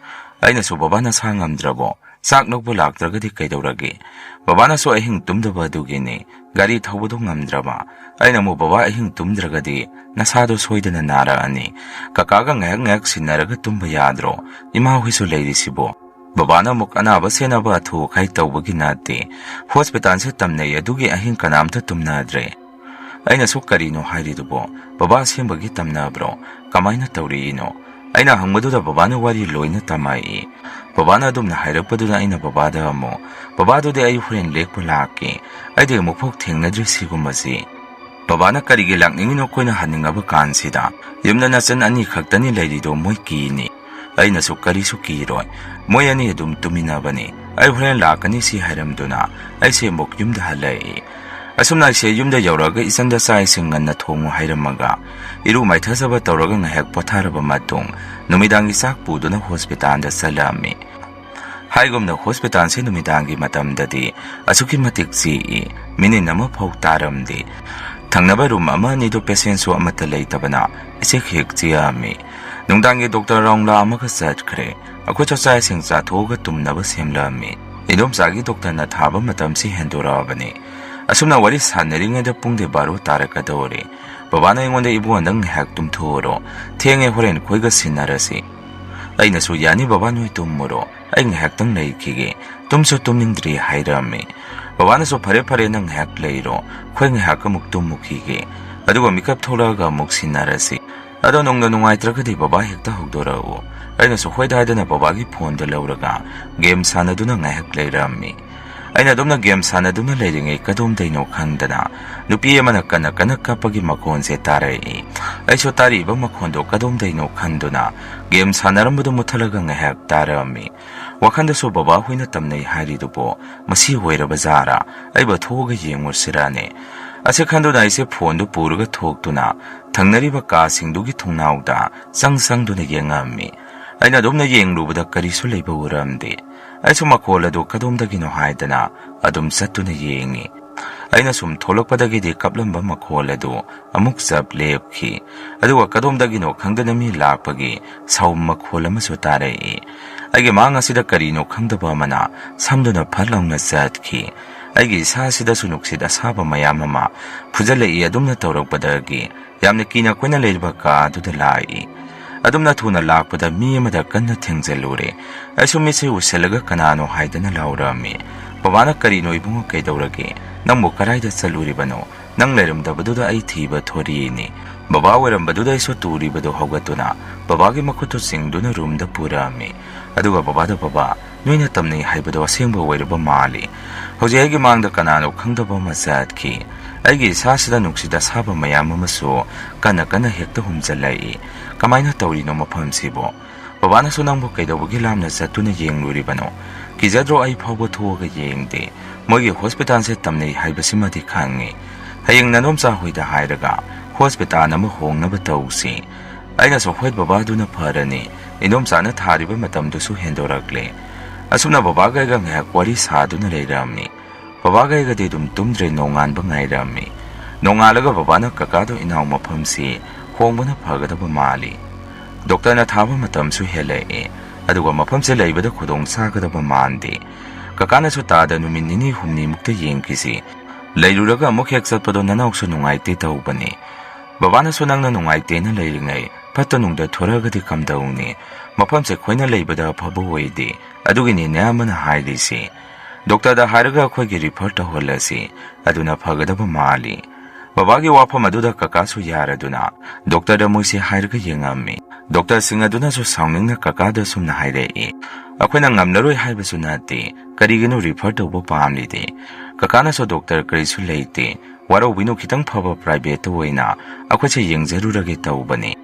ꯑꯩꯅꯁꯨ, "ꯕꯕꯥ ꯅꯁꯥ ꯉꯝꯗ꯭ꯔꯕꯣ? ꯆꯥꯛ ꯂꯧꯕ ꯂꯥꯛꯇ꯭ꯔꯒꯗꯤ ꯀꯩꯗꯧꯔꯒꯦ?" ꯕꯕꯥꯅꯁꯨ, "ꯑꯍꯤꯡ ꯇꯨꯝꯗꯕ ꯑꯗꯨꯒꯤꯅꯤ, ꯒꯥꯔꯤ ꯊꯧꯕꯗꯣ ꯉꯝꯗ꯭ꯔꯕ꯫" ꯑꯩꯅ ꯑꯃꯨꯛ, "ꯕꯕꯥ ꯑꯍꯤꯡ ꯇꯨꯝꯗ꯭ꯔꯒꯗꯤ ꯅꯁꯥꯗꯣ ꯁꯣꯏꯗꯅ ꯅꯥꯔꯛꯑꯅꯤ꯫ ꯀꯀꯥꯒ ꯉꯥꯏꯍꯥꯛ ꯉꯥꯏꯍꯥꯛ ꯁꯤꯟꯅꯔꯒ ꯇꯨꯝꯕ ꯌꯥꯗ꯭ꯔꯣ? ꯏꯃꯥ ꯍꯣꯏꯁꯨ ꯂꯩꯔꯤꯁꯤꯕꯣ꯫" ꯕꯕꯥꯅ ꯑꯃꯨꯛ, "ꯑꯅꯥꯕ ꯁꯦꯟꯅꯕ ꯑꯊꯨ ꯑꯀꯥꯏ ꯇꯧꯕꯒꯤ ꯅꯠꯇꯦ, ꯍꯣꯁꯄꯤꯇꯥꯜꯁꯦ ꯇꯝꯅꯩ, ꯑꯗꯨꯒꯤ ꯑꯍꯤꯡ ꯀꯅꯥꯝꯇ ꯇꯨꯝꯅꯗ꯭ꯔꯦ꯫" ꯑꯩꯅꯁꯨ, "ꯀꯔꯤꯅꯣ ꯍꯥꯏꯔꯤꯗꯨꯕꯣ? ꯕꯕꯥ ꯑꯁꯦꯡꯕꯒꯤ ꯇꯝꯅꯕ꯭ꯔꯣ? ꯀꯃꯥꯏꯅ ꯇꯧꯔꯛꯏꯅꯣ?" ꯑꯩꯅ ꯍꯪꯕꯗꯨꯗ ꯕꯕꯥꯅ ꯋꯥꯔꯤ ꯂꯣꯏꯅ ꯇꯝꯃꯛꯏ꯫ ꯕꯕꯥꯅ ꯑꯗꯨꯝꯅ ꯍꯥꯏꯔꯛꯄꯗꯨꯗ ꯑꯩꯅ ꯕꯕꯥꯗ ꯑꯃꯨꯛ, "ꯕꯕꯥꯗꯨꯗꯤ ꯑꯩ ꯍꯣꯔꯦꯟ ꯂꯦꯛꯄ ꯂꯥꯛꯀꯦ, ꯑꯩꯗꯤ ꯑꯃꯨꯛꯐꯥꯎ ꯊꯦꯡꯅꯗ꯭ꯔꯤ ꯁꯤꯒꯨꯝꯕꯁꯤ꯫" ꯕꯕꯥꯅ, "ꯀꯔꯤꯒꯤ ꯂꯥꯛꯅꯤꯡꯉꯤꯅꯣ ꯑꯩꯈꯣꯏꯅ ꯍꯟꯅꯤꯡꯉꯕ ꯀꯥꯟꯁꯤꯗ? ꯌꯨꯝꯗ ꯅꯆꯟ ꯑꯅꯤ ꯈꯛꯇꯅꯤ ꯂꯩꯔꯤꯗꯣ, ꯃꯣꯏ ꯀꯤꯅꯤ꯫" ꯑꯩꯅꯁꯨ, "ꯀꯔꯤꯁꯨ ꯀꯤꯔꯣꯏ, ꯃꯣꯏ ꯑꯅꯤ ꯑꯗꯨꯝ ꯇꯨꯃꯤꯟꯅꯕꯅꯤ, ꯑꯩ ꯍꯣꯔꯦꯟ ꯂꯥꯛꯀꯅꯤ ꯁꯤ ꯍꯥꯏꯔꯝꯗꯨꯅ ꯑꯩꯁꯦ ꯑꯃꯨꯛ ꯌꯨꯝꯗ ꯍꯜꯂꯛꯏ꯫" ꯑꯁꯨꯝꯅ ꯑꯩꯁꯦ ꯌꯨꯝꯗ ꯌꯧꯔꯛꯑꯒ ꯏꯆꯟꯗ ꯆꯥꯛ ꯏꯁꯤꯡ ꯉꯟꯅ ꯊꯣꯡꯉꯨ ꯍꯥꯏꯔꯝꯃꯒ ꯏꯔꯨ ꯃꯥꯏꯊꯖꯕ ꯇꯧꯔꯒ ꯉꯥꯏꯍꯥꯛ ꯄꯣꯊꯥꯔꯕ ꯃꯇꯨꯡ ꯅꯨꯃꯤꯗꯥꯡꯒꯤ ꯆꯥꯛ ꯄꯨꯗꯨꯅ ꯍꯣꯁꯄꯤꯇꯥꯜꯗ ꯆꯠꯂꯛꯑꯝꯃꯤ꯫ ꯍꯥꯏꯒꯨꯝꯅ ꯍꯣꯁꯄꯤꯇꯥꯜꯁꯦ ꯅꯨꯃꯤꯗꯥꯡꯒꯤ ꯃꯇꯝꯗꯗꯤ ꯑꯁꯨꯛꯀꯤ ꯃꯇꯤꯛ ꯆꯤꯛꯏ, ꯃꯤꯅꯤꯟ ꯑꯃꯐꯥꯎ ꯇꯥꯔꯝꯗꯦ꯫ ꯊꯪꯅꯕ ꯔꯨꯝ ꯑꯃ ꯑꯅꯤꯗꯣ ꯄꯦꯁꯦꯟꯁꯨ ꯑꯃꯠꯇ ꯂꯩꯇꯕꯅ ꯏꯆꯤꯛ ꯍꯦꯛ ꯆꯤꯛꯑꯝꯃꯤ꯫ ꯅꯨꯡꯗꯥꯡꯒꯤ ꯗꯣꯛꯇꯔ ꯔꯥꯎꯟ ꯂꯥꯛꯑꯝꯃꯒ ꯆꯠꯈ꯭ꯔꯦ꯫ ꯑꯩꯈꯣꯏꯁꯨ ꯆꯥꯛ ꯏꯁꯤꯡ ꯆꯥꯊꯣꯛꯑꯒ ꯇꯨꯝꯅꯕ ꯁꯦꯝꯂꯛꯑꯝꯃꯤ꯫ ꯏꯗꯣꯝꯆꯥꯒꯤ ꯗꯣꯛꯇꯔꯅ ꯊꯥꯕ ꯃꯇꯝꯁꯤ ꯍꯦꯟꯗꯣꯔꯛꯑꯕꯅꯤ꯫ ꯑꯁꯨꯝꯅ ꯋꯥꯔꯤ ꯁꯥꯟꯅꯔꯤꯉꯩꯗ ꯄꯨꯡꯗꯤ ꯕꯥꯔꯣ ꯇꯥꯔꯛꯀꯗꯧꯔꯦ꯫ ꯕꯕꯥꯅ ꯑꯩꯉꯣꯟꯗ, "ꯏꯕꯨꯡꯉꯣ, ꯅꯪ ꯉꯥꯏꯍꯥꯛ ꯇꯨꯝꯊꯣꯛꯎꯔꯣ, ꯊꯦꯡꯉꯦ, ꯍꯣꯔꯦꯟ ꯑꯩꯈꯣꯏꯒ ꯁꯤꯟꯅꯔꯁꯤ꯫" ꯑꯩꯅꯁꯨ, "ꯌꯥꯅꯤ ꯕꯕꯥ, ꯅꯣꯏ ꯇꯨꯝꯃꯨꯔꯣ, ꯑꯩ ꯉꯥꯏꯍꯥꯛꯇꯪ ꯂꯩꯈꯤꯒꯦ, ꯇꯨꯝꯁꯨ ꯇꯨꯝꯅꯤꯡꯗ꯭ꯔꯤ" ꯍꯥꯏꯔꯝꯃꯤ꯫ ꯕꯕꯥꯅꯁꯨ, "ꯐꯔꯦ ꯐꯔꯦ, ꯅꯪ ꯉꯥꯏꯍꯥꯛ ꯂꯩꯔꯣ, ꯑꯩꯈꯣꯏ ꯉꯥꯏꯍꯥꯛ ꯑꯃꯨꯛ ꯇꯨꯝꯃꯨꯈꯤꯒꯦ, ꯑꯗꯨꯒ ꯃꯤꯀꯞ ꯊꯣꯛꯂꯛꯑꯒ ꯑꯃꯨꯛ ꯁꯤꯟꯅꯔꯁꯤ꯫ ꯑꯗꯣ ꯅꯨꯡꯗ ꯅꯨꯡꯉꯥꯏꯇ꯭ꯔꯒꯗꯤ ꯕꯕꯥ ꯍꯦꯛꯇ ꯍꯧꯗꯣꯔꯛꯎ꯫" ꯑꯩꯅꯁꯨ ꯍꯣꯏꯗ ꯍꯥꯏꯗꯅ ꯕꯕꯥꯒꯤ ꯐꯣꯟꯗꯣ ꯂꯧꯔꯒ ꯒꯦꯝ ꯁꯥꯟꯅꯗꯨꯅ ꯉꯥꯏꯍꯥꯛ ꯂꯩꯔꯝꯃꯤ꯫ ꯑꯩꯅ ꯑꯗꯨꯝꯅ ꯒꯦꯝ ꯁꯥꯟꯅꯗꯨꯅ ꯂꯩꯔꯤꯉꯩ ꯀꯗꯣꯝꯗꯩꯅꯣ ꯈꯪꯗꯅ ꯅꯨꯄꯤ ꯑꯃꯅ ꯀꯟꯅ ꯀꯟꯅ ꯀꯞꯄꯒꯤ ꯃꯈꯣꯟꯁꯦ ꯇꯥꯔꯛꯏ꯫ ꯑꯩꯁꯨ ꯇꯥꯔꯤꯕ ꯃꯈꯣꯟꯗꯣ ꯀꯗꯣꯝꯗꯩꯅꯣ ꯈꯪꯗꯨꯅ ꯒꯦꯝ ꯁꯥꯟꯅꯔꯝꯕꯗꯨ ꯃꯨꯠꯊꯠꯂꯒ ꯉꯥꯏꯍꯥꯛ ꯇꯥꯔꯛꯑꯝꯃꯤ꯫ ꯋꯥꯈꯜꯗꯁꯨ ꯕꯕꯥ ꯍꯣꯏꯅ ꯇꯝꯅꯩ ꯍꯥꯏꯔꯤꯗꯨꯕꯨ ꯃꯁꯤ ꯑꯣꯏꯔꯕ ꯖꯥꯔꯥ? ꯑꯩꯕꯨ ꯊꯣꯛꯑꯒ ꯌꯦꯡꯉꯨꯁꯤꯔꯥꯅꯦ? ꯑꯁꯤ ꯈꯟꯗꯨꯅ ꯑꯩꯁꯦ ꯐꯣꯟꯗꯨ ꯄꯨꯔꯒ ꯊꯣꯛꯇꯨꯅ ꯊꯪꯅꯔꯤꯕ ꯀꯥꯁꯤꯡꯗꯨꯒꯤ ꯊꯣꯡꯅꯥꯎꯗ ꯆꯪ ꯆꯪꯗꯨꯅ ꯌꯦꯡꯉꯝꯃꯤ꯫ ꯑꯩꯅ ꯑꯗꯨꯝꯅ ꯌꯦꯡꯂꯨꯕꯗ ꯀꯔꯤꯁꯨ ꯂꯩꯕ ꯎꯔꯝꯗꯦ꯫ ꯑꯩꯁꯨ ꯃꯈꯣꯜ ꯑꯗꯨ ꯀꯗꯣꯝꯗꯒꯤꯅꯣ ꯍꯥꯏꯗꯅ ꯑꯗꯨꯝ ꯆꯠꯇꯨꯅ ꯌꯦꯡꯉꯤ꯫ ꯑꯩꯅ ꯁꯨꯝ ꯊꯣꯛꯂꯛꯄꯗꯒꯤꯗꯤ ꯀꯞꯂꯝꯕ ꯃꯈꯣꯜ ꯑꯗꯨ ꯑꯃꯨꯛ ꯆꯞ ꯂꯦꯞꯈꯤ꯫ ꯑꯗꯨꯒ ꯀꯗꯣꯝꯗꯒꯤꯅꯣ ꯈꯪꯗꯅ ꯃꯤ ꯂꯥꯛꯄꯒꯤ ꯁꯥꯎꯝ ꯃꯈꯣꯜ ꯑꯃꯁꯨ ꯇꯥꯔꯛꯏ꯫ ꯑꯩꯒꯤ ꯃꯥꯡ ꯑꯁꯤꯗ ꯀꯔꯤꯅꯣ ꯈꯪꯗꯕ ꯑꯃꯅ ꯁꯝꯗꯨꯅ ꯐꯠ ꯂꯥꯎꯅ ꯆꯠꯈꯤ꯫ ꯑꯩꯒꯤ ꯏꯁꯥ ꯑꯁꯤꯗꯁꯨ ꯅꯨꯡꯁꯤꯠ ꯑꯁꯥꯕ ꯃꯌꯥꯝ ꯑꯃ ꯐꯨꯖꯜꯂꯛꯏ꯫ ꯑꯗꯨꯝꯅ ꯇꯧꯔꯛꯄꯗꯒꯤ ꯌꯥꯝꯅ ꯀꯤꯅ ꯑꯩꯈꯣꯏꯅ ꯂꯩꯔꯤꯕ ꯀꯥ ꯑꯗꯨꯗ ꯂꯥꯛꯏ꯫ ꯑꯗꯨꯝꯅ ꯊꯨꯅ ꯂꯥꯛꯄꯗ ꯃꯤ ꯑꯃꯗ ꯀꯟꯅ ꯊꯦꯡꯖꯜꯂꯨꯔꯦ꯫ ꯑꯩꯁꯨ ꯃꯤꯠꯁꯦ ꯎꯁꯜꯂꯒ ꯀꯅꯥꯅꯣ ꯍꯥꯏꯗꯅ ꯂꯥꯎꯔꯝꯃꯤ꯫ ꯕꯕꯥꯅ, "ꯀꯔꯤꯅꯣ ꯏꯕꯨꯡꯉꯣ, ꯀꯩꯗꯧꯔꯒꯦ? ꯅꯪꯕꯨ ꯀꯗꯥꯏꯗ ꯆꯠꯂꯨꯔꯤꯕꯅꯣ? ꯅꯪ ꯂꯩꯔꯝꯗꯕꯗꯨꯗ ꯑꯩ ꯊꯤꯕ ꯊꯣꯔꯤꯅꯤ"꯫ ꯕꯕꯥ ꯑꯣꯏꯔꯝꯕꯗꯨꯗ ꯑꯩꯁꯨ ꯇꯨꯔꯤꯕꯗꯨ ꯍꯧꯒꯠꯇꯨꯅ ꯕꯕꯥꯒꯤ ꯃꯈꯨꯠꯇꯨ ꯆꯤꯡꯗꯨꯅ ꯔꯨꯝꯗ ꯄꯨꯔꯛꯑꯝꯃꯤ꯫ ꯑꯗꯨꯒ ꯕꯕꯥꯗ, "ꯕꯕꯥ, ꯅꯣꯏꯅ ꯇꯝꯅꯩ ꯍꯥꯏꯕꯗꯣ ꯑꯁꯦꯡꯕ ꯑꯣꯏꯔꯕ ꯃꯥꯜꯂꯤ꯫ ꯍꯧꯖꯤꯛ ꯑꯩꯒꯤ ꯃꯥꯡꯗ ꯀꯅꯥꯅꯣ ꯈꯪꯗꯕ ꯑꯃ ꯆꯠꯈꯤ꯫ ꯑꯩꯒꯤ ꯏꯁꯥꯁꯤꯗ ꯅꯨꯡꯁꯤꯠ ꯑꯁꯥꯕ ꯃꯌꯥꯝ ꯑꯃꯁꯨ ꯀꯟꯅ ꯀꯟꯅ ꯍꯦꯛꯇ ꯍꯨꯝꯖꯤꯜꯂꯛꯏ꯫ ꯀꯃꯥꯏꯅ ꯇꯧꯔꯤꯅꯣ ꯃꯐꯝꯁꯤꯕꯣ?" ꯕꯕꯥꯅꯁꯨ, "ꯅꯪꯕꯨ ꯀꯩꯗꯧꯕꯒꯤ ꯂꯥꯞꯅ ꯆꯠꯇꯨꯅ ꯌꯦꯡꯂꯨꯔꯤꯕꯅꯣ? ꯀꯤꯖꯗ꯭ꯔꯣ? ꯑꯩ ꯐꯥꯎꯕ ꯊꯣꯛꯑꯒ ꯌꯦꯡꯗꯦ꯫ ꯃꯣꯏꯒꯤ ꯍꯣꯁꯄꯤꯇꯥꯜꯁꯦ ꯇꯝꯅꯩ ꯍꯥꯏꯕꯁꯤꯃꯗꯤ ꯈꯪꯉꯤ꯫ ꯍꯌꯦꯡ ꯅꯗꯣꯝꯆꯥ ꯍꯣꯏꯗ ꯍꯥꯏꯔꯒ ꯍꯣꯁꯄꯤꯇꯥꯜ ꯑꯃ ꯍꯣꯡꯅꯕ ꯇꯧꯁꯤ"꯫ ꯑꯩꯅꯁꯨ, "ꯍꯣꯏ ꯕꯕꯥ, ꯑꯗꯨꯅ ꯐꯔꯅꯤ꯫ ꯏꯗꯣꯝꯆꯥꯅ ꯊꯥꯔꯤꯕ ꯃꯇꯝꯗꯨꯁꯨ ꯍꯦꯟꯗꯣꯔꯛꯂꯦ"꯫ ꯑꯁꯨꯝꯅ ꯕꯕꯥꯒ ꯑꯩꯒ ꯉꯥꯏꯍꯥꯛ ꯋꯥꯔꯤ ꯁꯥꯗꯨꯅ ꯂꯩꯔꯝꯃꯤ꯫ ꯕꯕꯥꯒ ꯑꯩꯒꯗꯤ ꯑꯗꯨꯝ ꯇꯨꯝꯗ꯭ꯔꯦ, ꯅꯣꯡꯉꯥꯟꯕ ꯉꯥꯏꯔꯝꯃꯤ꯫ ꯅꯣꯡꯉꯥꯜꯂꯒ ꯕꯕꯥꯅ, "ꯀꯀꯥꯗꯣ ꯏꯅꯥꯎ ꯃꯐꯝꯁꯤ ꯍꯣꯡꯕꯅ ꯐꯒꯗꯕ ꯃꯥꯜꯂꯤ꯫ ꯗꯣꯛꯇꯔꯅ ꯊꯥꯕ ꯃꯇꯝꯁꯨ ꯍꯦꯜꯂꯛꯑꯦ, ꯑꯗꯨꯒ ꯃꯐꯝꯁꯦ ꯂꯩꯕꯗ ꯈꯨꯗꯣꯡ ꯆꯥꯒꯗꯕ ꯃꯥꯟꯗꯦ꯫ ꯀꯀꯥꯅꯁꯨ ꯇꯥꯗ ꯅꯨꯃꯤꯠ ꯅꯤꯅꯤ ꯍꯨꯝꯅꯤꯃꯨꯛꯇ ꯌꯦꯡꯈꯤꯁꯤ꯫ ꯂꯩꯔꯨꯔꯒ ꯑꯃꯨꯛ ꯍꯦꯛ ꯆꯠꯄꯗꯣ ꯅꯅꯥꯎꯁꯨ ꯅꯨꯡꯉꯥꯏꯇꯦ ꯇꯧꯕꯅꯤ꯫ ꯕꯕꯥꯅꯁꯨ ꯅꯪꯅ ꯅꯨꯡꯉꯥꯏꯇꯦꯅ ꯂꯩꯔꯤꯉꯩ ꯐꯠꯇ ꯅꯨꯡꯗ ꯊꯣꯔꯛꯑꯒꯗꯤ ꯀꯝꯗꯧꯅꯤ? ꯃꯐꯝꯁꯦ ꯑꯩꯈꯣꯏꯅ ꯂꯩꯕꯗ ꯑꯐꯕ ꯑꯣꯏꯗꯦ꯫ ꯑꯗꯨꯒꯤꯅꯤ ꯅꯌꯥꯝꯕꯅ ꯍꯥꯏꯔꯤꯁꯤ꯫ ꯗꯣꯛꯇꯔꯗ ꯍꯥꯏꯔꯒ ꯑꯩꯈꯣꯏꯒꯤ ꯔꯤꯐꯔ ꯇꯧꯍꯜꯂꯁꯤ꯫ ꯑꯗꯨꯅ ꯐꯒꯗꯕ ꯃꯥꯜꯂꯤ"꯫ ꯕꯕꯥꯒꯤ ꯋꯥꯐꯝ ꯑꯗꯨꯗ ꯀꯀꯥꯁꯨ ꯌꯥꯔꯗꯨꯅ ꯗꯣꯛꯇꯔꯗ ꯃꯣꯏꯁꯦ ꯍꯥꯏꯔꯒ ꯌꯦꯡꯉꯝꯃꯤ꯫ ꯗꯣꯛꯇꯔꯁꯤꯡ ꯑꯗꯨꯅꯁꯨ ꯁꯥꯎꯅꯤꯡꯅ ꯀꯀꯥꯗ ꯁꯨꯝꯅ ꯍꯥꯏꯔꯛꯏ, "ꯑꯩꯈꯣꯏꯅ ꯉꯝꯂꯔꯣꯏ ꯍꯥꯏꯕꯁꯨ ꯅꯠꯇꯦ, ꯀꯔꯤꯒꯤꯅꯣ ꯔꯤꯐꯔ ꯇꯧꯕ ꯄꯥꯝꯂꯤꯗꯤ? ꯀꯀꯥꯅꯁꯨ ꯗꯣꯛꯇꯔ ꯀꯔꯤꯁꯨ ꯂꯩꯇꯦ, ꯋꯥꯔꯧꯕꯤꯅꯨ, ꯈꯤꯇꯪ ꯐꯕ ꯄ꯭ꯔꯥꯏꯚꯦꯠꯇ ꯑꯣꯏꯅ ꯑꯩꯈꯣꯏꯁꯦ ꯌꯦꯡꯖꯔꯨꯔꯒꯦ ꯇꯧꯕꯅꯤ"꯫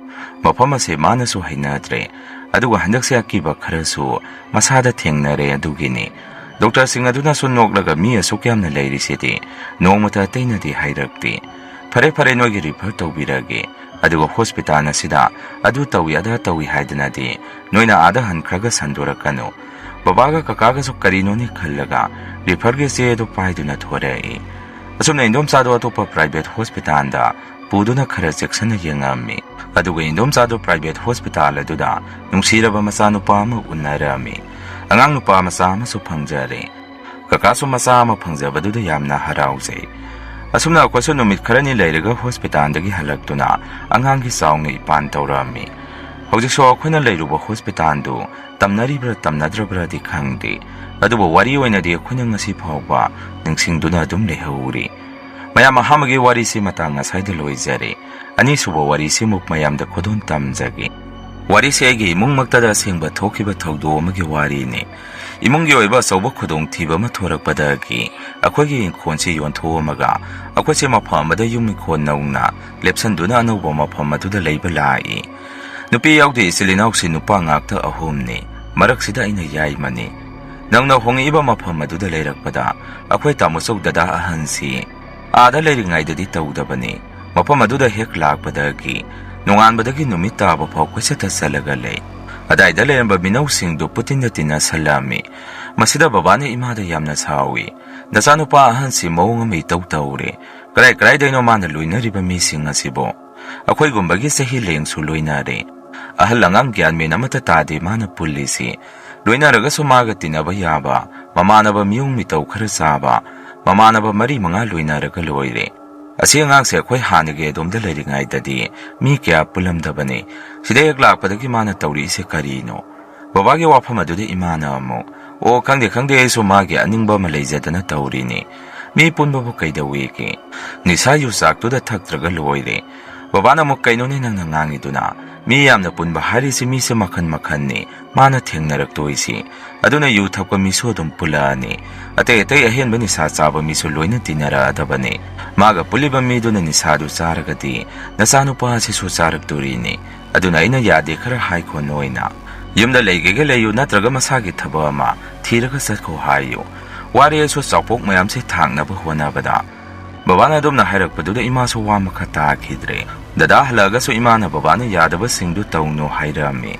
ꯃꯐꯝ ꯑꯁꯦ ꯃꯥꯅꯁꯨ ꯍꯩꯅꯗ꯭ꯔꯦ, ꯑꯗꯨꯒ ꯍꯟꯗꯛꯁꯦ ꯑꯀꯤꯕ ꯈꯔꯁꯨ ꯃꯁꯥꯗ ꯊꯦꯡꯅꯔꯦ꯫ ꯑꯗꯨꯒꯤꯅꯤ ꯗꯣꯛꯇꯔꯁꯤꯡ ꯑꯗꯨꯅꯁꯨ ꯅꯣꯛꯂꯒ, "ꯃꯤ ꯑꯁꯨꯛ ꯌꯥꯝꯅ ꯂꯩꯔꯤꯁꯤꯗꯤ ꯅꯣꯡꯃꯇ ꯑꯇꯩꯅꯗꯤ ꯍꯥꯏꯔꯛꯇꯦ꯫ ꯐꯔꯦ, ꯐꯔꯦ, ꯅꯣꯏꯒꯤ ꯔꯤꯐꯔ ꯇꯧꯕꯤꯔꯒꯦ, ꯑꯗꯨꯒ ꯍꯣꯁꯄꯤꯇꯥꯜ ꯑꯁꯤꯗ ꯑꯗꯨ ꯇꯧꯏ, ꯑꯗꯥ ꯇꯧꯏ ꯍꯥꯏꯗꯅꯗꯤ ꯅꯣꯏꯅ ꯑꯥꯗ ꯍꯟꯈ꯭ꯔꯒ ꯁꯟꯗꯣꯔꯛꯀꯅꯨ꯫" ꯕꯕꯥꯒ ꯀꯀꯥꯒꯁꯨ ꯀꯔꯤꯅꯣꯅꯦ ꯈꯜꯂꯒ ꯔꯤꯐꯔꯒꯤ ꯆꯦ ꯑꯗꯨ ꯄꯥꯏꯗꯨꯅ ꯊꯣꯔꯛꯏ꯫ ꯑꯁꯨꯝꯅ ꯏꯟꯗꯣꯝꯆꯥꯗꯣ ꯑꯇꯣꯞꯄ ꯄ꯭ꯔꯥꯏꯚꯦꯠ ꯍꯣꯁꯄꯤꯇꯥꯜꯗ ꯄꯨꯗꯨꯅ ꯈꯔ ꯆꯦꯛꯁꯤꯟꯅ ꯌꯦꯡꯉꯝꯃꯤ꯫ ꯑꯗꯨꯒ ꯏꯟꯗꯣꯝꯆꯥꯗꯣ ꯄ꯭ꯔꯥꯏꯚꯦꯠ ꯍꯣꯁꯄꯤꯇꯥꯜ ꯑꯗꯨꯗ ꯅꯨꯡꯁꯤꯔꯕ ꯃꯆꯥꯅꯨꯄꯥ ꯑꯃ ꯎꯅꯔꯝꯃꯤ꯫ ꯑꯉꯥꯡ ꯅꯨꯄꯥ ꯃꯆꯥ ꯑꯃꯁꯨ ꯐꯪꯖꯔꯦ꯫ ꯀꯀꯥꯁꯨ ꯃꯆꯥ ꯑꯃ ꯐꯪꯖꯕꯗꯨꯗ ꯌꯥꯝꯅ ꯍꯔꯥꯎꯖꯩ꯫ ꯑꯁꯨꯝꯅ ꯑꯩꯈꯣꯏꯁꯨ ꯅꯨꯃꯤꯠ ꯈꯔꯅꯤ ꯂꯩꯔꯒ ꯍꯣꯁꯄꯤꯇꯥꯜꯗꯒꯤ ꯍꯜꯂꯛꯇꯨꯅ ꯑꯉꯥꯡꯒꯤ ꯆꯥꯎꯅ ꯏꯄꯥꯟ ꯇꯧꯔꯛꯑꯝꯃꯤ꯫ ꯍꯧꯖꯤꯛꯁꯨ ꯑꯩꯈꯣꯏꯅ ꯂꯩꯔꯨꯕ ꯍꯣꯁꯄꯤꯇꯥꯜꯗꯨ ꯇꯝꯅꯔꯤꯕ꯭ꯔꯥ ꯇꯝꯅꯗ꯭ꯔꯕ꯭ꯔꯥꯗꯤ ꯈꯪꯗꯦ, ꯑꯗꯨꯕꯨ ꯋꯥꯔꯤ ꯑꯣꯏꯅꯗꯤ ꯑꯩꯈꯣꯏꯅ ꯉꯁꯤ ꯐꯥꯎꯕ ꯅꯤꯡꯁꯤꯡꯗꯨꯅ ꯑꯗꯨꯝ ꯂꯩꯍꯧꯔꯤ꯫ ꯃꯌꯥꯝ ꯑꯍꯥꯟꯕꯒꯤ ꯋꯥꯔꯤꯁꯤ ꯃꯇꯥꯡ ꯑꯁꯥꯏꯗ ꯂꯣꯏꯖꯔꯦ꯫ ꯑꯅꯤꯁꯨꯕ ꯋꯥꯔꯤꯁꯤꯃꯨꯛ ꯃꯌꯥꯝꯗ ꯈꯨꯗꯣꯜ ꯇꯝꯖꯒꯦ꯫ ꯋꯥꯔꯤꯁꯦ ꯑꯩꯒꯤ ꯏꯃꯨꯡꯃꯛꯇꯗ ꯑꯁꯦꯡꯕ ꯊꯣꯛꯈꯤꯕ ꯊꯧꯗꯣꯛ ꯑꯃꯒꯤ ꯋꯥꯔꯤꯅꯤ꯫ ꯏꯃꯨꯡꯒꯤ ꯑꯣꯏꯕ ꯑꯆꯧꯕ ꯈꯨꯗꯣꯡꯊꯤꯕ ꯑꯃ ꯊꯣꯔꯛꯄꯗꯒꯤ ꯑꯩꯈꯣꯏꯒꯤ ꯏꯪꯈꯣꯜꯁꯤ ꯌꯣꯟꯊꯣꯛꯑꯝꯃꯒ ꯑꯩꯈꯣꯏꯁꯦ ꯃꯐꯝ ꯑꯃꯗ ꯌꯨꯝ ꯏꯪꯈꯣꯜ ꯅꯧꯅ ꯂꯦꯞꯁꯟꯗꯨꯅ ꯑꯅꯧꯕ ꯃꯐꯝ ꯑꯗꯨꯗ ꯂꯩꯕ ꯂꯥꯛꯏ꯫ ꯅꯨꯄꯤ ꯌꯥꯎꯗꯦ, ꯏꯆꯤꯜ ꯏꯅꯥꯎꯁꯤ ꯅꯨꯄꯥ ꯉꯥꯛꯇ ꯑꯍꯨꯝꯅꯤ꯫ ꯃꯔꯛꯁꯤꯗ ꯑꯩꯅ ꯌꯥꯏꯃꯅꯤ꯫ ꯅꯧꯅ ꯍꯣꯡꯉꯛꯏꯕ ꯃꯐꯝ ꯑꯗꯨꯗ ꯂꯩꯔꯛꯄꯗ ꯑꯩꯈꯣꯏ ꯇꯥꯃꯣꯆꯧ ꯗꯗꯥ ꯑꯍꯟꯁꯤ ꯑꯥꯗ ꯂꯩꯔꯤꯉꯩꯗꯗꯤ ꯇꯧꯗꯕꯅꯤ꯫ ꯃꯐꯝ ꯑꯗꯨꯗ ꯍꯦꯛ ꯂꯥꯛꯄꯗꯒꯤ ꯅꯣꯡꯉꯥꯟꯕꯗꯒꯤ ꯅꯨꯃꯤꯠ ꯇꯥꯕ ꯐꯥꯎ ꯀꯣꯏꯆꯠꯇ ꯆꯠꯂꯒ ꯂꯩ꯫ ꯑꯗꯥꯏꯗ ꯂꯩꯔꯝꯕ ꯃꯤꯅꯧꯁꯤꯡꯗꯨ ꯄꯨꯇꯤꯟꯗ ꯇꯤꯟꯅꯁꯜꯂꯛꯑꯝꯃꯤ꯫ ꯃꯁꯤꯗ ꯕꯕꯥꯅ ꯏꯃꯥꯗ ꯌꯥꯝꯅ ꯁꯥꯎꯏ꯫ "ꯅꯆꯥꯅꯨꯄꯥ ꯑꯍꯟꯁꯤ ꯃꯑꯣꯡ ꯑꯃ ꯏꯇꯧ ꯇꯧꯔꯦ꯫ ꯀꯔꯥꯏ ꯀꯔꯥꯏꯗꯩꯅꯣ ꯃꯥꯅ ꯂꯣꯏꯅꯔꯤꯕ ꯃꯤꯁꯤꯡ ꯑꯁꯤꯕꯣ? ꯑꯩꯈꯣꯏꯒꯨꯝꯕꯒꯤ ꯆꯍꯤ ꯂꯦꯡꯁꯨ ꯂꯣꯏꯅꯔꯦ꯫ ꯑꯍꯜ ꯑꯉꯥꯡ ꯒ꯭ꯌꯥꯟ ꯃꯦꯟ ꯑꯃꯠꯇ ꯇꯥꯗꯦ ꯃꯥꯅ ꯄꯨꯜꯂꯤꯁꯤ꯫ ꯂꯣꯏꯅꯔꯒꯁꯨ ꯃꯥꯒ ꯇꯤꯟꯅꯕ ꯌꯥꯕ, ꯃꯃꯥꯟꯅꯕ ꯃꯤꯑꯣꯡ ꯃꯤꯇꯧ ꯈꯔ ꯆꯥꯕ, ꯃꯃꯥꯟꯅꯕ ꯃꯔꯤ ꯃꯉꯥ ꯂꯣꯏꯅꯔꯒ ꯂꯣꯏꯔꯦ꯫ ꯑꯁꯤ ꯑꯉꯥꯡꯁꯦ ꯑꯩꯈꯣꯏ ꯍꯥꯟꯅꯒꯤ ꯑꯗꯣꯝꯗ ꯂꯩꯔꯤꯉꯩꯗꯗꯤ ꯃꯤ ꯀꯌꯥ ꯄꯨꯜꯂꯝꯗꯕꯅꯤ꯫ ꯁꯤꯗ ꯍꯦꯛ ꯂꯥꯛꯄꯗꯒꯤ ꯃꯥꯅ ꯇꯧꯔꯤꯁꯦ ꯀꯔꯤꯅꯣ?" ꯕꯕꯥꯒꯤ ꯋꯥꯐꯝ ꯑꯗꯨꯗ ꯏꯃꯥꯅ ꯑꯃꯨꯛ, "ꯑꯣ, ꯈꯪꯗꯦ, ꯈꯪꯗꯦ, ꯑꯩꯁꯨ ꯃꯥꯒꯤ ꯑꯅꯤꯡꯕ ꯑꯃ ꯂꯩꯖꯗꯅ ꯇꯧꯔꯤꯅꯤ꯫ ꯃꯤ ꯄꯨꯟꯕꯕꯨ ꯀꯩꯗꯧꯋꯦꯒꯦ? ꯅꯤꯁꯥ ꯌꯨ ꯆꯥꯛꯇꯨꯗ ꯊꯛꯇ꯭ꯔꯒ ꯂꯣꯏꯔꯦ꯫" ꯕꯕꯥꯅ ꯑꯃꯨꯛ, "ꯀꯩꯅꯣꯅꯦ ꯅꯪꯅ ꯉꯥꯡꯉꯤꯗꯨꯅ? ꯃꯤ ꯌꯥꯝꯅ ꯄꯨꯟꯕ ꯍꯥꯏꯔꯤꯁꯤ ꯃꯤꯁꯦ ꯃꯈꯟ ꯃꯈꯟꯅꯤ꯫ ꯃꯥꯅ ꯊꯦꯡꯅꯔꯛꯇꯣꯏꯁꯤ꯫ ꯑꯗꯨꯅ ꯌꯨ ꯊꯛꯄ ꯃꯤꯁꯨ ꯑꯗꯨꯝ ꯄꯨꯜꯂꯛꯑꯅꯤ꯫ ꯑꯇꯩ ꯑꯇꯩ ꯑꯍꯦꯟꯕ ꯅꯤꯁꯥ ꯆꯥꯕ ꯃꯤꯁꯨ ꯂꯣꯏꯅ ꯇꯤꯟꯅꯔꯛꯑꯗꯕꯅꯤ꯫ ꯃꯥꯒ ꯄꯨꯜꯂꯤꯕ ꯃꯤꯗꯨꯅ ꯅꯤꯁꯥꯗꯨ ꯆꯥꯔꯒꯗꯤ ꯅꯆꯥꯅꯨꯄꯥ ꯑꯁꯤꯁꯨ ꯆꯥꯔꯛꯇꯣꯔꯤꯅꯤ꯫ ꯑꯗꯨꯅ ꯑꯩꯅ ꯌꯥꯗꯦ, ꯈꯔ ꯍꯥꯏꯈꯣ ꯅꯣꯏꯅ꯫ ꯌꯨꯝꯗ ꯂꯩꯒꯦꯒ ꯂꯩꯌꯨ, ꯅꯠꯇ꯭ꯔꯒ ꯃꯁꯥꯒꯤ ꯊꯕꯛ ꯑꯃ ꯊꯤꯔꯒ ꯆꯠꯈꯣ ꯍꯥꯏꯌꯨ꯫ ꯋꯥꯔꯦꯁꯨ ꯆꯥꯎꯄꯣꯛ ꯃꯌꯥꯝꯁꯦ ꯊꯥꯡꯅꯕ ꯍꯣꯠꯅꯕꯗ ꯕꯕꯥꯅ ꯑꯗꯨꯝꯅ ꯍꯥꯏꯔꯛꯄꯗꯨꯗ ꯏꯃꯥꯁꯨ ꯋꯥ ꯃꯈꯥ ꯇꯥꯈꯤꯗ꯭ꯔꯦ꯫ ꯗꯗꯥ ꯍꯜꯂꯛꯑꯒꯁꯨ ꯏꯃꯥꯅ ꯕꯕꯥꯅ ꯌꯥꯗꯕꯁꯤꯡꯗꯨ ꯇꯧꯅꯨ ꯍꯥꯏꯔꯝꯃꯤ꯫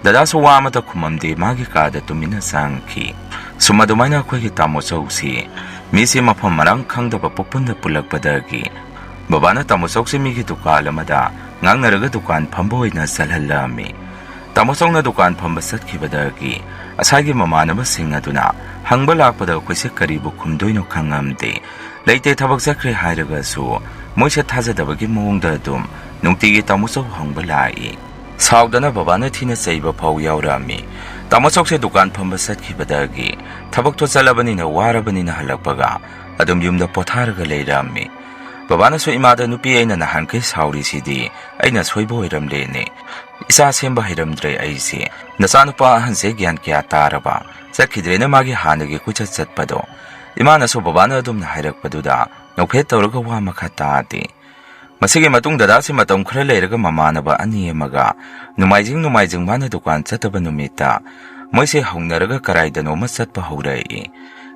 ꯗꯗꯥꯁꯨ ꯋꯥ ꯑꯃꯠꯇ ꯈꯨꯝꯃꯝꯗꯦ, ꯃꯥꯒꯤ ꯀꯥꯗ ꯇꯨꯃꯤꯟꯅ ꯆꯪꯈꯤ꯫ ꯁꯨꯝ ꯑꯗꯨꯃꯥꯏꯅ ꯑꯩꯈꯣꯏꯒꯤ ꯇꯥꯃꯣ ꯆꯧꯁꯤ ꯃꯤꯁꯤ ꯃꯐꯝ ꯃꯔꯥꯡ ꯈꯪꯗꯕ ꯄꯨꯄꯨꯟꯗ ꯄꯨꯜꯂꯛꯄꯗꯒꯤ ꯕꯕꯥꯅ ꯇꯥꯃꯣ ꯆꯧꯁꯤ ꯃꯤꯒꯤ ꯗꯨꯀꯥꯟ ꯑꯃꯗ ꯉꯥꯡꯅꯔꯒ ꯗꯨꯀꯥꯟ ꯐꯝꯕ ꯑꯣꯏꯅ ꯆꯠꯍꯜꯂꯝꯃꯤ꯫ ꯇꯥꯃꯣ ꯆꯧꯅ ꯗꯨꯀꯥꯟ ꯐꯝꯕ ꯆꯠꯈꯤꯕꯗꯒꯤ ꯉꯁꯥꯏꯒꯤ ꯃꯃꯥꯟꯅꯕꯁꯤꯡ ꯑꯗꯨꯅ ꯍꯪꯕ ꯂꯥꯛꯄꯗ ꯑꯩꯈꯣꯏꯁꯦ ꯀꯔꯤꯕꯨ ꯈꯨꯝꯗꯣꯏꯅꯣ ꯈꯪꯉꯝꯗꯦ꯫ ꯂꯩꯇꯦ, ꯊꯕꯛ ꯆꯠꯈ꯭ꯔꯦ ꯍꯥꯏꯔꯒꯁꯨ ꯃꯣꯏꯁꯦ ꯊꯥꯖꯗꯕꯒꯤ ꯃꯑꯣꯡꯗ ꯑꯗꯨꯝ ꯅꯨꯡꯇꯤꯒꯤ ꯇꯥꯃꯣ ꯆꯧ ꯍꯪꯕ ꯂꯥꯛꯏ꯫ ꯁꯥꯎꯗꯅ ꯕꯕꯥꯅ ꯊꯤꯅ ꯆꯩꯕ ꯐꯥꯎ ꯌꯥꯎꯔꯝꯃꯤ꯫ ꯇꯥꯃꯣ ꯆꯧꯁꯦ ꯗꯨꯀꯥꯟ ꯐꯝꯕ ꯆꯠꯈꯤꯕꯗꯒꯤ ꯊꯕꯛꯇꯣ ꯆꯠꯂꯕꯅꯤꯅ ꯋꯥꯔꯕꯅꯤꯅ ꯍꯜꯂꯛꯄꯒ ꯑꯗꯨꯝ ꯌꯨꯝꯗ ꯄꯣꯊꯥꯔꯒ ꯂꯩꯔꯝꯃꯤ꯫ ꯕꯕꯥꯅꯁꯨ ꯏꯃꯥꯗ, "ꯅꯨꯄꯤ, ꯑꯩꯅ ꯅꯍꯥꯟꯈꯩ ꯁꯥꯎꯔꯤꯁꯤꯗꯤ ꯑꯩꯅ ꯁꯣꯏꯕ ꯑꯣꯏꯔꯝꯂꯦꯅꯦ꯫ ꯏꯆꯥ ꯁꯦꯝꯕ ꯍꯩꯔꯝꯗ꯭ꯔꯦ ꯑꯩꯁꯦ꯫ ꯅꯆꯥꯅꯨꯄꯥ ꯑꯍꯟꯁꯦ ꯒ꯭ꯌꯥꯟ ꯀꯌꯥ ꯇꯥꯔꯕ? ꯆꯠꯈꯤꯗ꯭ꯔꯦꯅ ꯃꯥꯒꯤ ꯍꯥꯟꯅꯒꯤ ꯀꯣꯏꯆꯠ ꯆꯠꯄꯗꯣ?" ꯏꯃꯥꯅꯁꯨ ꯕꯕꯥꯅ ꯑꯗꯨꯝꯅ ꯍꯥꯏꯔꯛꯄꯗꯨꯗ ꯅꯣꯛꯐꯦꯠ ꯇꯧꯔꯒ ꯋꯥ ꯃꯈꯥ ꯇꯥꯗꯦ꯫ ꯃꯁꯤꯒꯤ ꯃꯇꯨꯡ ꯗꯗꯥꯁꯤ ꯃꯇꯝ ꯈꯔ ꯂꯩꯔꯒ ꯃꯃꯥꯟꯅꯕ ꯑꯅꯤ ꯑꯃꯒ ꯅꯣꯡꯃꯥꯏꯖꯤꯡ ꯅꯣꯡꯃꯥꯏꯖꯤꯡ ꯃꯥꯅ ꯗꯨꯀꯥꯟ ꯆꯠꯇꯕ ꯅꯨꯃꯤꯠꯇ ꯃꯣꯏꯁꯦ ꯍꯧꯅꯔꯒ ꯀꯔꯥꯏꯗꯅꯣꯃ ꯆꯠꯄ ꯍꯧꯔꯛꯏ꯫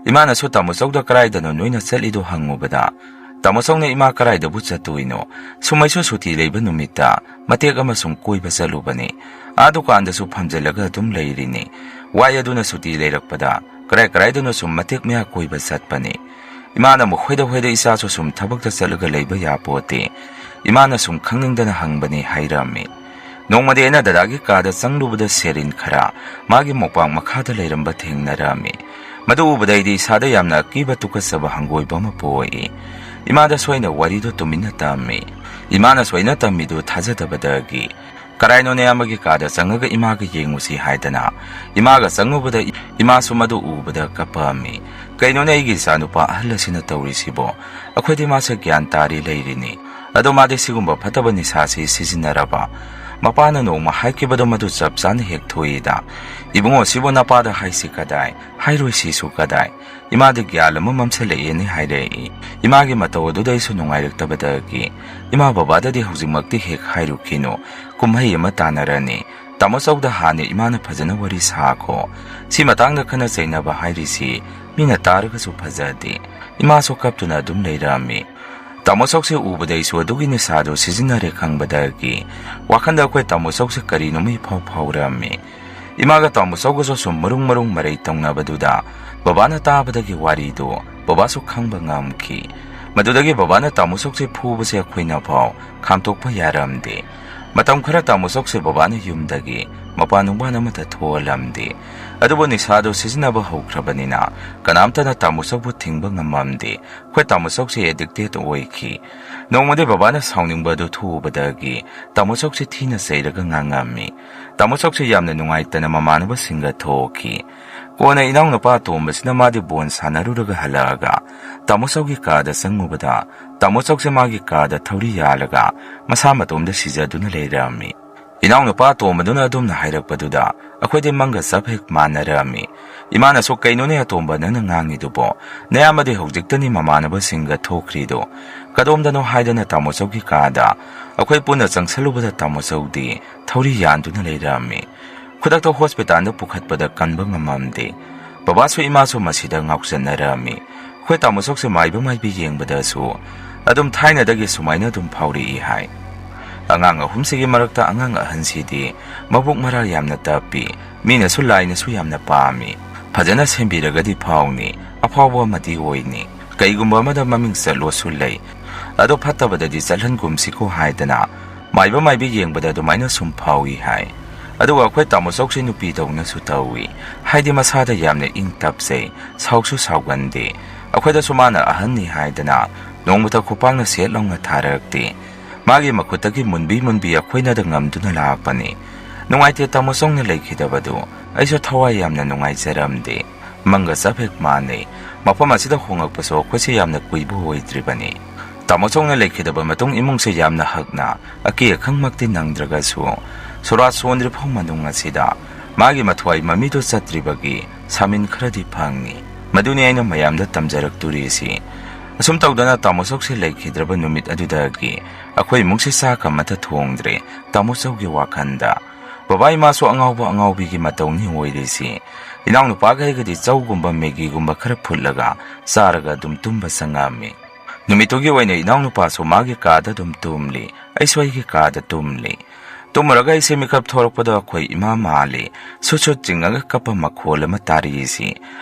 ꯏꯃꯥꯅꯁꯨ ꯇꯥꯃꯣ ꯆꯧꯗ "ꯀꯔꯥꯏꯗꯅꯣ ꯅꯣꯏꯅ ꯆꯠꯂꯤꯗꯣ?" ꯍꯪꯉꯨꯕꯗ, ꯇꯥꯃꯣ ꯆꯧꯅ, "ꯏꯃꯥ, ꯀꯔꯥꯏꯗꯕꯨ ꯆꯠꯇꯣꯏꯅꯣ? ꯁꯨꯝꯃꯩꯁꯨ ꯁꯨꯇꯤ ꯂꯩꯕ ꯅꯨꯃꯤꯠꯇ ꯃꯇꯦꯛ ꯑꯃ ꯁꯨꯝ ꯀꯣꯏꯕ ꯆꯠꯂꯨꯕꯅꯤ꯫ ꯑꯥ ꯗꯨꯀꯥꯟꯗꯁꯨ ꯐꯝꯖꯤꯜꯂꯒ ꯑꯗꯨꯝ ꯂꯩꯔꯤꯅꯤ꯫ ꯋꯥꯏ ꯑꯗꯨꯅ ꯁꯨꯇꯤ ꯂꯩꯔꯛꯄꯗ ꯀꯔꯥꯏ ꯀꯔꯥꯏꯗꯅꯣ ꯁꯨꯝ ꯃꯇꯦꯛ ꯃꯌꯥ ꯀꯣꯏꯕ ꯆꯠꯄꯅꯤ꯫ ꯏꯃꯥꯅ ꯑꯃꯨꯛ ꯍꯣꯏꯗ ꯍꯣꯏꯗ ꯏꯆꯥꯁꯨ ꯁꯨꯝ ꯊꯕꯛꯇ ꯆꯠꯂꯒ ꯂꯩꯕ ꯌꯥꯄꯣꯠꯇꯦ꯫ ꯏꯃꯥꯅ ꯁꯨꯝ ꯈꯪꯅꯤꯡꯗꯅ ꯍꯪꯕꯅꯤ" ꯍꯥꯏꯔꯝꯃꯤ꯫ ꯅꯣꯡꯃꯗꯤ ꯑꯩꯅ ꯗꯗꯥꯒꯤ ꯀꯥꯗ ꯆꯪꯂꯨꯕꯗ ꯁꯦꯔꯤꯟ ꯈꯔ ꯃꯥꯒꯤ ꯃꯣꯝꯄꯥꯛ ꯃꯈꯥꯗ ꯂꯩꯔꯝꯕ ꯊꯦꯡꯅꯔꯝꯃꯤ꯫ ꯃꯗꯨ ꯎꯕꯗ ꯑꯩꯗꯤ ꯏꯁꯥꯗ ꯌꯥꯝꯅ ꯑꯀꯤꯕ ꯇꯨꯀꯠꯆꯕ ꯍꯪꯒꯣꯏꯕ ꯑꯃ ꯄꯣꯛꯏ꯫ ꯏꯃꯥꯗꯁꯨ ꯑꯩꯅ ꯋꯥꯔꯤꯗꯨ ꯇꯨꯃꯤꯟꯅ ꯇꯝꯃꯤ꯫ ꯏꯃꯥꯅꯁꯨ ꯑꯩꯅ ꯇꯝꯃꯤꯗꯨ ꯊꯥꯖꯗꯕꯗꯒꯤ, "ꯀꯔꯥꯏꯅꯣꯅꯦ ꯑꯃꯒꯤ ꯀꯥꯗ ꯆꯪꯉꯒ ꯏꯃꯥꯒ ꯌꯦꯡꯉꯨꯁꯤ ꯍꯥꯏꯗꯅ?" ꯏꯃꯥꯒ ꯆꯪꯉꯨꯕꯗ ꯏꯃꯥꯁꯨ ꯃꯗꯨ ꯎꯕꯗ ꯀꯞꯄꯛꯑꯝꯃꯤ꯫ "ꯀꯩꯅꯣꯅꯦ ꯑꯩꯒꯤ ꯏꯆꯥꯅꯨꯄꯥ ꯑꯍꯜ ꯑꯁꯤꯅ ꯇꯧꯔꯤꯁꯤꯕꯣ? ꯑꯩꯈꯣꯏꯗꯤ ꯃꯥꯁꯦ ꯒ꯭ꯌꯥꯟ ꯇꯥꯔꯤ ꯂꯩꯔꯤꯅꯤ꯫ ꯑꯗꯣ ꯃꯥꯗꯤ ꯁꯤꯒꯨꯝꯕ ꯐꯠꯇꯕ ꯅꯤꯁꯥꯁꯤ ꯁꯤꯖꯤꯟꯅꯔꯕ? ꯃꯄꯥꯅ ꯅꯣꯡꯃ ꯍꯥꯏꯈꯤꯕꯗꯣ ꯃꯗꯨ ꯆꯞ ꯆꯥꯅ ꯍꯦꯛ ꯊꯣꯛꯏꯗ꯫ ꯏꯕꯨꯡꯉꯣ, ꯁꯤꯕꯨ ꯅꯄꯥꯗ ꯍꯥꯏꯁꯤ ꯀꯗꯥꯏ? ꯍꯥꯏꯔꯣꯏ ꯁꯤꯁꯨ ꯀꯗꯥꯏ? ꯏꯃꯥꯗ ꯒ꯭ꯌꯥꯟ ꯑꯃ ꯃꯝꯁꯤꯜꯂꯛꯑꯦꯅꯦ" ꯍꯥꯏꯔꯛꯏ꯫ ꯏꯃꯥꯒꯤ ꯃꯇꯧ ꯑꯗꯨꯗ ꯑꯩꯁꯨ ꯅꯨꯡꯉꯥꯏꯔꯛꯇꯕꯗꯒꯤ, "ꯏꯃꯥ ꯕꯕꯥꯗꯗꯤ ꯍꯧꯖꯤꯛꯃꯛꯇꯤ ꯍꯦꯛ ꯍꯥꯏꯔꯨꯈꯤꯅꯨ꯫ ꯀꯨꯝꯍꯩ ꯑꯃ ꯇꯥꯟꯅꯔꯅꯤ꯫ "ꯇꯥꯃꯣ ꯆꯧꯗ ꯍꯥꯟꯅ ꯏꯃꯥꯅ ꯐꯖꯅ ꯋꯥꯔꯤ ꯁꯥꯈꯣ꯫ ꯁꯤ ꯃꯇꯥꯡꯗ ꯈꯠꯅ ꯆꯩꯅꯕ ꯍꯥꯏꯔꯤꯁꯤ ꯃꯤꯅ ꯇꯥꯔꯒꯁꯨ ꯐꯖꯗꯦ꯫" ꯏꯃꯥꯁꯨ ꯀꯞꯇꯨꯅ ꯑꯗꯨꯝ ꯂꯩꯔꯝꯃꯤ꯫ ꯇꯥꯃꯣ ꯆꯧꯁꯦ ꯎꯕꯗꯩꯁꯨ ꯑꯗꯨꯒꯤ ꯅꯤꯁꯥꯗꯣ ꯁꯤꯖꯤꯟꯅꯔꯦ ꯈꯪꯕꯗꯒꯤ ꯋꯥꯈꯟꯗ ꯑꯩꯈꯣꯏ ꯇꯥꯃꯣ ꯆꯧꯁꯦ ꯀꯔꯤꯅꯣꯃ ꯏꯐꯥꯎ ꯐꯥꯎꯔꯝꯃꯤ꯫ ꯏꯃꯥꯒ ꯇꯥꯃꯣ ꯆꯧꯒꯁꯨ ꯁꯨꯝ ꯃꯔꯨꯡ ꯃꯔꯨꯡ ꯃꯔꯩ ꯇꯧꯅꯕꯗꯨꯗ ꯕꯕꯥꯅ ꯇꯥꯕꯗꯒꯤ ꯋꯥꯔꯤꯗꯨ ꯕꯕꯥꯁꯨ ꯈꯪꯕ ꯉꯝꯈꯤ꯫ ꯃꯗꯨꯗꯒꯤ ꯕꯕꯥꯅ ꯇꯥꯃꯣ ꯆꯧꯁꯦ ꯐꯨꯕꯁꯦ ꯑꯩꯈꯣꯏꯅ ꯐꯥꯎ ꯈꯥꯝꯇꯣꯛꯄ ꯌꯥꯔꯝꯗꯦ꯫ ꯃꯇꯝ ꯈꯔ ꯇꯥꯃꯣ ꯆꯧꯁꯦ ꯕꯕꯥꯅ ꯌꯨꯝꯗꯒꯤ ꯃꯄꯥꯟ ꯅꯨꯡꯕꯥꯟ ꯑꯃꯠꯇ ꯊꯣꯛꯍꯜꯂꯝꯗꯦ꯫ ꯑꯗꯨꯕꯨ ꯅꯤꯁꯥꯗꯨ ꯁꯤꯖꯤꯟꯅꯕ ꯍꯧꯈ꯭ꯔꯕꯅꯤꯅ ꯀꯅꯥꯝꯇꯅ ꯇꯥꯃꯣ ꯆꯧꯕꯨ ꯊꯤꯡꯕ ꯉꯝꯃꯝꯗꯦ꯫ ꯑꯩꯈꯣꯏ ꯇꯥꯃꯣ ꯆꯧꯁꯦ addicted ꯑꯣꯏꯈꯤ꯫ ꯅꯣꯡꯃꯗꯤ ꯕꯕꯥꯅ ꯁꯥꯎꯅꯤꯡꯕ ꯑꯗꯨ ꯊꯣꯛꯎꯕꯗꯒꯤ ꯇꯥꯃꯣ ꯆꯧꯁꯦ ꯊꯤꯅ ꯆꯩꯔꯒ ꯉꯥꯡꯉꯝꯃꯤ꯫ ꯇꯥꯃꯣ ꯆꯧꯁꯦ ꯌꯥꯝꯅ ꯅꯨꯡꯉꯥꯏꯇꯅ ꯃꯃꯥꯟꯅꯕꯁꯤꯡꯒ ꯊꯣꯛꯈꯤ꯫ ꯀꯣꯟꯅ ꯏꯅꯥꯎꯅꯨꯄꯥ ꯑꯇꯣꯝꯕꯁꯤꯅ ꯃꯥꯗꯤ ꯕꯣꯟ ꯁꯥꯟꯅꯔꯨꯔꯒ ꯍꯜꯂꯛꯑꯒ ꯇꯥꯃꯣ ꯆꯧꯒꯤ ꯀꯥꯗ ꯆꯪꯉꯨꯕꯗ ꯇꯥꯃꯣ ꯆꯧꯁꯦ ꯃꯥꯒꯤ ꯀꯥꯗ ꯊꯧꯔꯤ ꯌꯥꯜꯂꯒ ꯃꯁꯥ ꯃꯇꯣꯝꯗ ꯁꯤꯖꯗꯨꯅ ꯂꯩꯔꯝꯃꯤ꯫ ꯏꯅꯥꯎꯅꯨꯄꯥ ꯑꯇꯣꯝꯕꯗꯨꯅ ꯑꯗꯨꯝꯅ ꯍꯥꯏꯔꯛꯄꯗꯨꯗ ꯑꯩꯈꯣꯏꯗꯤ ꯃꯪꯒ ꯆꯞ ꯍꯦꯛ ꯃꯥꯟꯅꯔꯝꯃꯤ꯫ ꯏꯃꯥꯅꯁꯨ, "ꯀꯩꯅꯣꯅꯦ ꯑꯇꯣꯝꯕ, ꯅꯪꯅ ꯉꯥꯡꯉꯤꯗꯨꯕꯣ? ꯅꯌꯥꯝꯕꯗꯤ ꯍꯧꯖꯤꯛꯇꯅꯤ ꯃꯃꯥꯟꯅꯕꯁꯤꯡꯒ ꯊꯣꯛꯈ꯭ꯔꯤꯗꯣ꯫ ꯀꯗꯣꯝꯗꯅꯣ ꯍꯥꯏꯗꯅ ꯇꯥꯃꯣ ꯆꯧꯒꯤ ꯀꯥꯗ?" ꯑꯩꯈꯣꯏ ꯄꯨꯟꯅ ꯆꯪꯁꯜꯂꯨꯕꯗ ꯇꯥꯃꯣ ꯆꯧꯗꯤ ꯊꯧꯔꯤ ꯌꯥꯟꯗꯨꯅ ꯂꯩꯔꯝꯃꯤ꯫ ꯈꯨꯗꯛꯇ ꯍꯣꯁꯄꯤꯇꯥꯜꯗ ꯄꯨꯈꯠꯄꯗ ꯀꯟꯕ ꯉꯝꯃꯝꯗꯦ꯫ ꯕꯕꯥꯁꯨ ꯏꯃꯥꯁꯨ ꯃꯁꯤꯗ ꯉꯥꯎꯆꯠꯅꯔꯝꯃꯤ꯫ ꯑꯩꯈꯣꯏ ꯇꯥꯃꯣ ꯆꯧꯁꯦ ꯃꯥꯏꯕ ꯃꯥꯏꯕꯤ ꯌꯦꯡꯕꯗꯁꯨ ꯑꯗꯨꯝ ꯊꯥꯏꯅꯗꯒꯤ ꯁꯨꯃꯥꯏꯅ ꯑꯗꯨꯝ ꯐꯥꯎꯔꯛꯏ ꯍꯥꯏ꯫ ꯑꯉꯥꯡ ꯑꯍꯨꯝꯁꯤꯒꯤ ꯃꯔꯛꯇ ꯑꯉꯥꯡ ꯑꯍꯟꯁꯤꯗꯤ ꯃꯕꯨꯛ ꯃꯔꯥ ꯌꯥꯝꯅ ꯇꯞꯄꯤ, ꯃꯤꯅꯁꯨ ꯂꯥꯏꯅꯁꯨ ꯌꯥꯝꯅ ꯄꯥꯝꯃꯤ꯫ ꯐꯖꯅ ꯁꯦꯝꯕꯤꯔꯒꯗꯤ ꯐꯥꯎꯅꯤ, ꯑꯐꯥꯎꯕ ꯑꯃꯗꯤ ꯑꯣꯏꯅꯤ꯫ ꯀꯩꯒꯨꯝꯕ ꯑꯃꯗ ꯃꯃꯤꯡ ꯆꯠꯂꯣꯁꯨ ꯂꯩ꯫ ꯑꯗꯣ ꯐꯠꯇꯕꯗꯗꯤ ꯆꯠꯍꯟꯒꯨꯝꯁꯤꯀꯣ ꯍꯥꯏꯗꯅ ꯃꯥꯏꯕ ꯃꯥꯏꯕꯤ ꯌꯦꯡꯕꯗ ꯑꯗꯨꯃꯥꯏꯅ ꯁꯨꯝ ꯐꯥꯎꯏ ꯍꯥꯏ꯫ ꯑꯗꯨꯒ ꯑꯩꯈꯣꯏ ꯇꯥꯃꯣ ꯆꯧꯁꯦ ꯅꯨꯄꯤꯗꯧꯅꯁꯨ ꯇꯧꯏ, ꯍꯥꯏꯗꯤ ꯃꯁꯥꯗ ꯌꯥꯝꯅ ꯏꯪ ꯇꯞꯆꯩ, ꯁꯥꯎꯁꯨ ꯁꯥꯎꯒꯟꯗꯦ꯫ ꯑꯩꯈꯣꯏꯗꯁꯨ ꯃꯥꯅ ꯑꯍꯟꯅꯤ ꯍꯥꯏꯗꯅ ꯅꯣꯡꯃꯇ ꯈꯨꯄꯥꯛꯅ ꯁꯦꯠ ꯂꯥꯎꯅ ꯊꯥꯔꯛꯇꯦ꯫ ꯃꯥꯒꯤ ꯃꯈꯨꯠꯇꯒꯤ ꯃꯨꯟꯕꯤ ꯃꯨꯟꯕꯤ ꯑꯩꯈꯣꯏꯅꯗ ꯉꯝꯗꯨꯅ ꯂꯥꯛꯄꯅꯤ꯫ ꯅꯨꯡꯉꯥꯏꯇꯦ ꯇꯥꯃꯣ ꯆꯧꯅ ꯂꯩꯈꯤꯗꯕꯗꯨ꯫ ꯑꯩꯁꯨ ꯊꯋꯥꯏ ꯌꯥꯝꯅ ꯅꯨꯡꯉꯥꯏꯖꯔꯝꯗꯦ꯫ ꯃꯪꯒ ꯆꯞ ꯍꯦꯛ ꯃꯥꯟꯅꯩ꯫ ꯃꯐꯝ ꯑꯁꯤꯗ ꯍꯣꯡꯂꯛꯄꯁꯨ ꯑꯩꯈꯣꯏꯁꯦ ꯌꯥꯝꯅ ꯀꯨꯏꯕ ꯑꯣꯏꯗ꯭ꯔꯤꯕꯅꯤ꯫ ꯇꯥꯃꯣ ꯆꯧꯅ ꯂꯩꯈꯤꯗꯕ ꯃꯇꯨꯡ ꯏꯃꯨꯡꯁꯦ ꯌꯥꯝꯅ ꯍꯛꯅ ꯑꯀꯦ ꯑꯈꯪꯃꯛꯇꯤ ꯅꯪꯗ꯭ꯔꯒꯁꯨ ꯁꯣꯔꯥꯠ ꯁꯣꯟꯗ꯭ꯔꯤ ꯐꯥꯎ ꯃꯅꯨꯡ ꯑꯁꯤꯗ ꯃꯥꯒꯤ ꯃꯊ꯭ꯋꯥꯏ ꯃꯃꯤꯗꯨ ꯆꯠꯇ꯭ꯔꯤꯕꯒꯤ ꯁꯥꯃꯤꯟ ꯈꯔꯗꯤ ꯐꯪꯉꯤ꯫ ꯃꯗꯨꯅꯤ ꯑꯩꯅ ꯃꯌꯥꯝꯗ ꯇꯝꯖꯔꯛꯇꯣꯔꯤꯁꯤ꯫ ꯑꯁꯨꯝ ꯇꯧꯗꯅ ꯇꯥꯃꯣ ꯆꯧꯁꯦ ꯂꯩꯈꯤꯗ꯭ꯔꯕ ꯅꯨꯃꯤꯠ ꯑꯗꯨꯗꯒꯤ ꯑꯩꯈꯣꯏ ꯏꯃꯨꯡꯁꯦ ꯆꯥꯛ ꯑꯃꯠꯇ ꯊꯣꯡꯗ꯭ꯔꯦ꯫ ꯇꯥꯃꯣ ꯆꯧꯒꯤ ꯋꯥꯈꯜꯗ ꯕꯕꯥ ꯏꯃꯥꯁꯨ ꯑꯉꯥꯎꯕ ꯑꯉꯥꯎꯕꯤꯒꯤ ꯃꯇꯧꯅꯤ ꯑꯣꯏꯔꯤꯁꯤ꯫ ꯏꯅꯥꯎꯅꯨꯄꯥꯒ ꯑꯩꯒꯗꯤ ꯆꯧꯒꯨꯝꯕ ꯃꯦꯒꯤꯒꯨꯝꯕ ꯈꯔ ꯐꯨꯠꯂꯒ ꯆꯥꯔꯒ ꯑꯗꯨꯝ ꯇꯨꯝꯕ ꯆꯪꯉꯝꯃꯤ꯫ ꯅꯨꯃꯤꯠꯇꯨꯒꯤ ꯑꯣꯏꯅ ꯏꯅꯥꯎꯅꯨꯄꯥꯁꯨ ꯃꯥꯒꯤ ꯀꯥꯗ ꯑꯗꯨꯝ ꯇꯨꯝꯂꯤ, ꯑꯩꯁꯨ ꯑꯩꯒꯤ ꯀꯥꯗ ꯇꯨꯝꯂꯤ꯫ ꯇꯨꯝꯃꯨꯔꯒ ꯑꯩꯁꯦ ꯃꯤꯀꯞ ꯊꯣꯔꯛꯄꯗ ꯑꯩꯈꯣꯏ ꯏꯃꯥ ꯃꯥꯜꯂꯤ, ꯁꯨꯠ ꯁꯨꯠ ꯆꯤꯡꯉꯒ ꯀꯞꯄ ꯃꯈꯣꯜ ꯑꯃ ꯇꯥꯔꯛꯏꯁꯤ꯫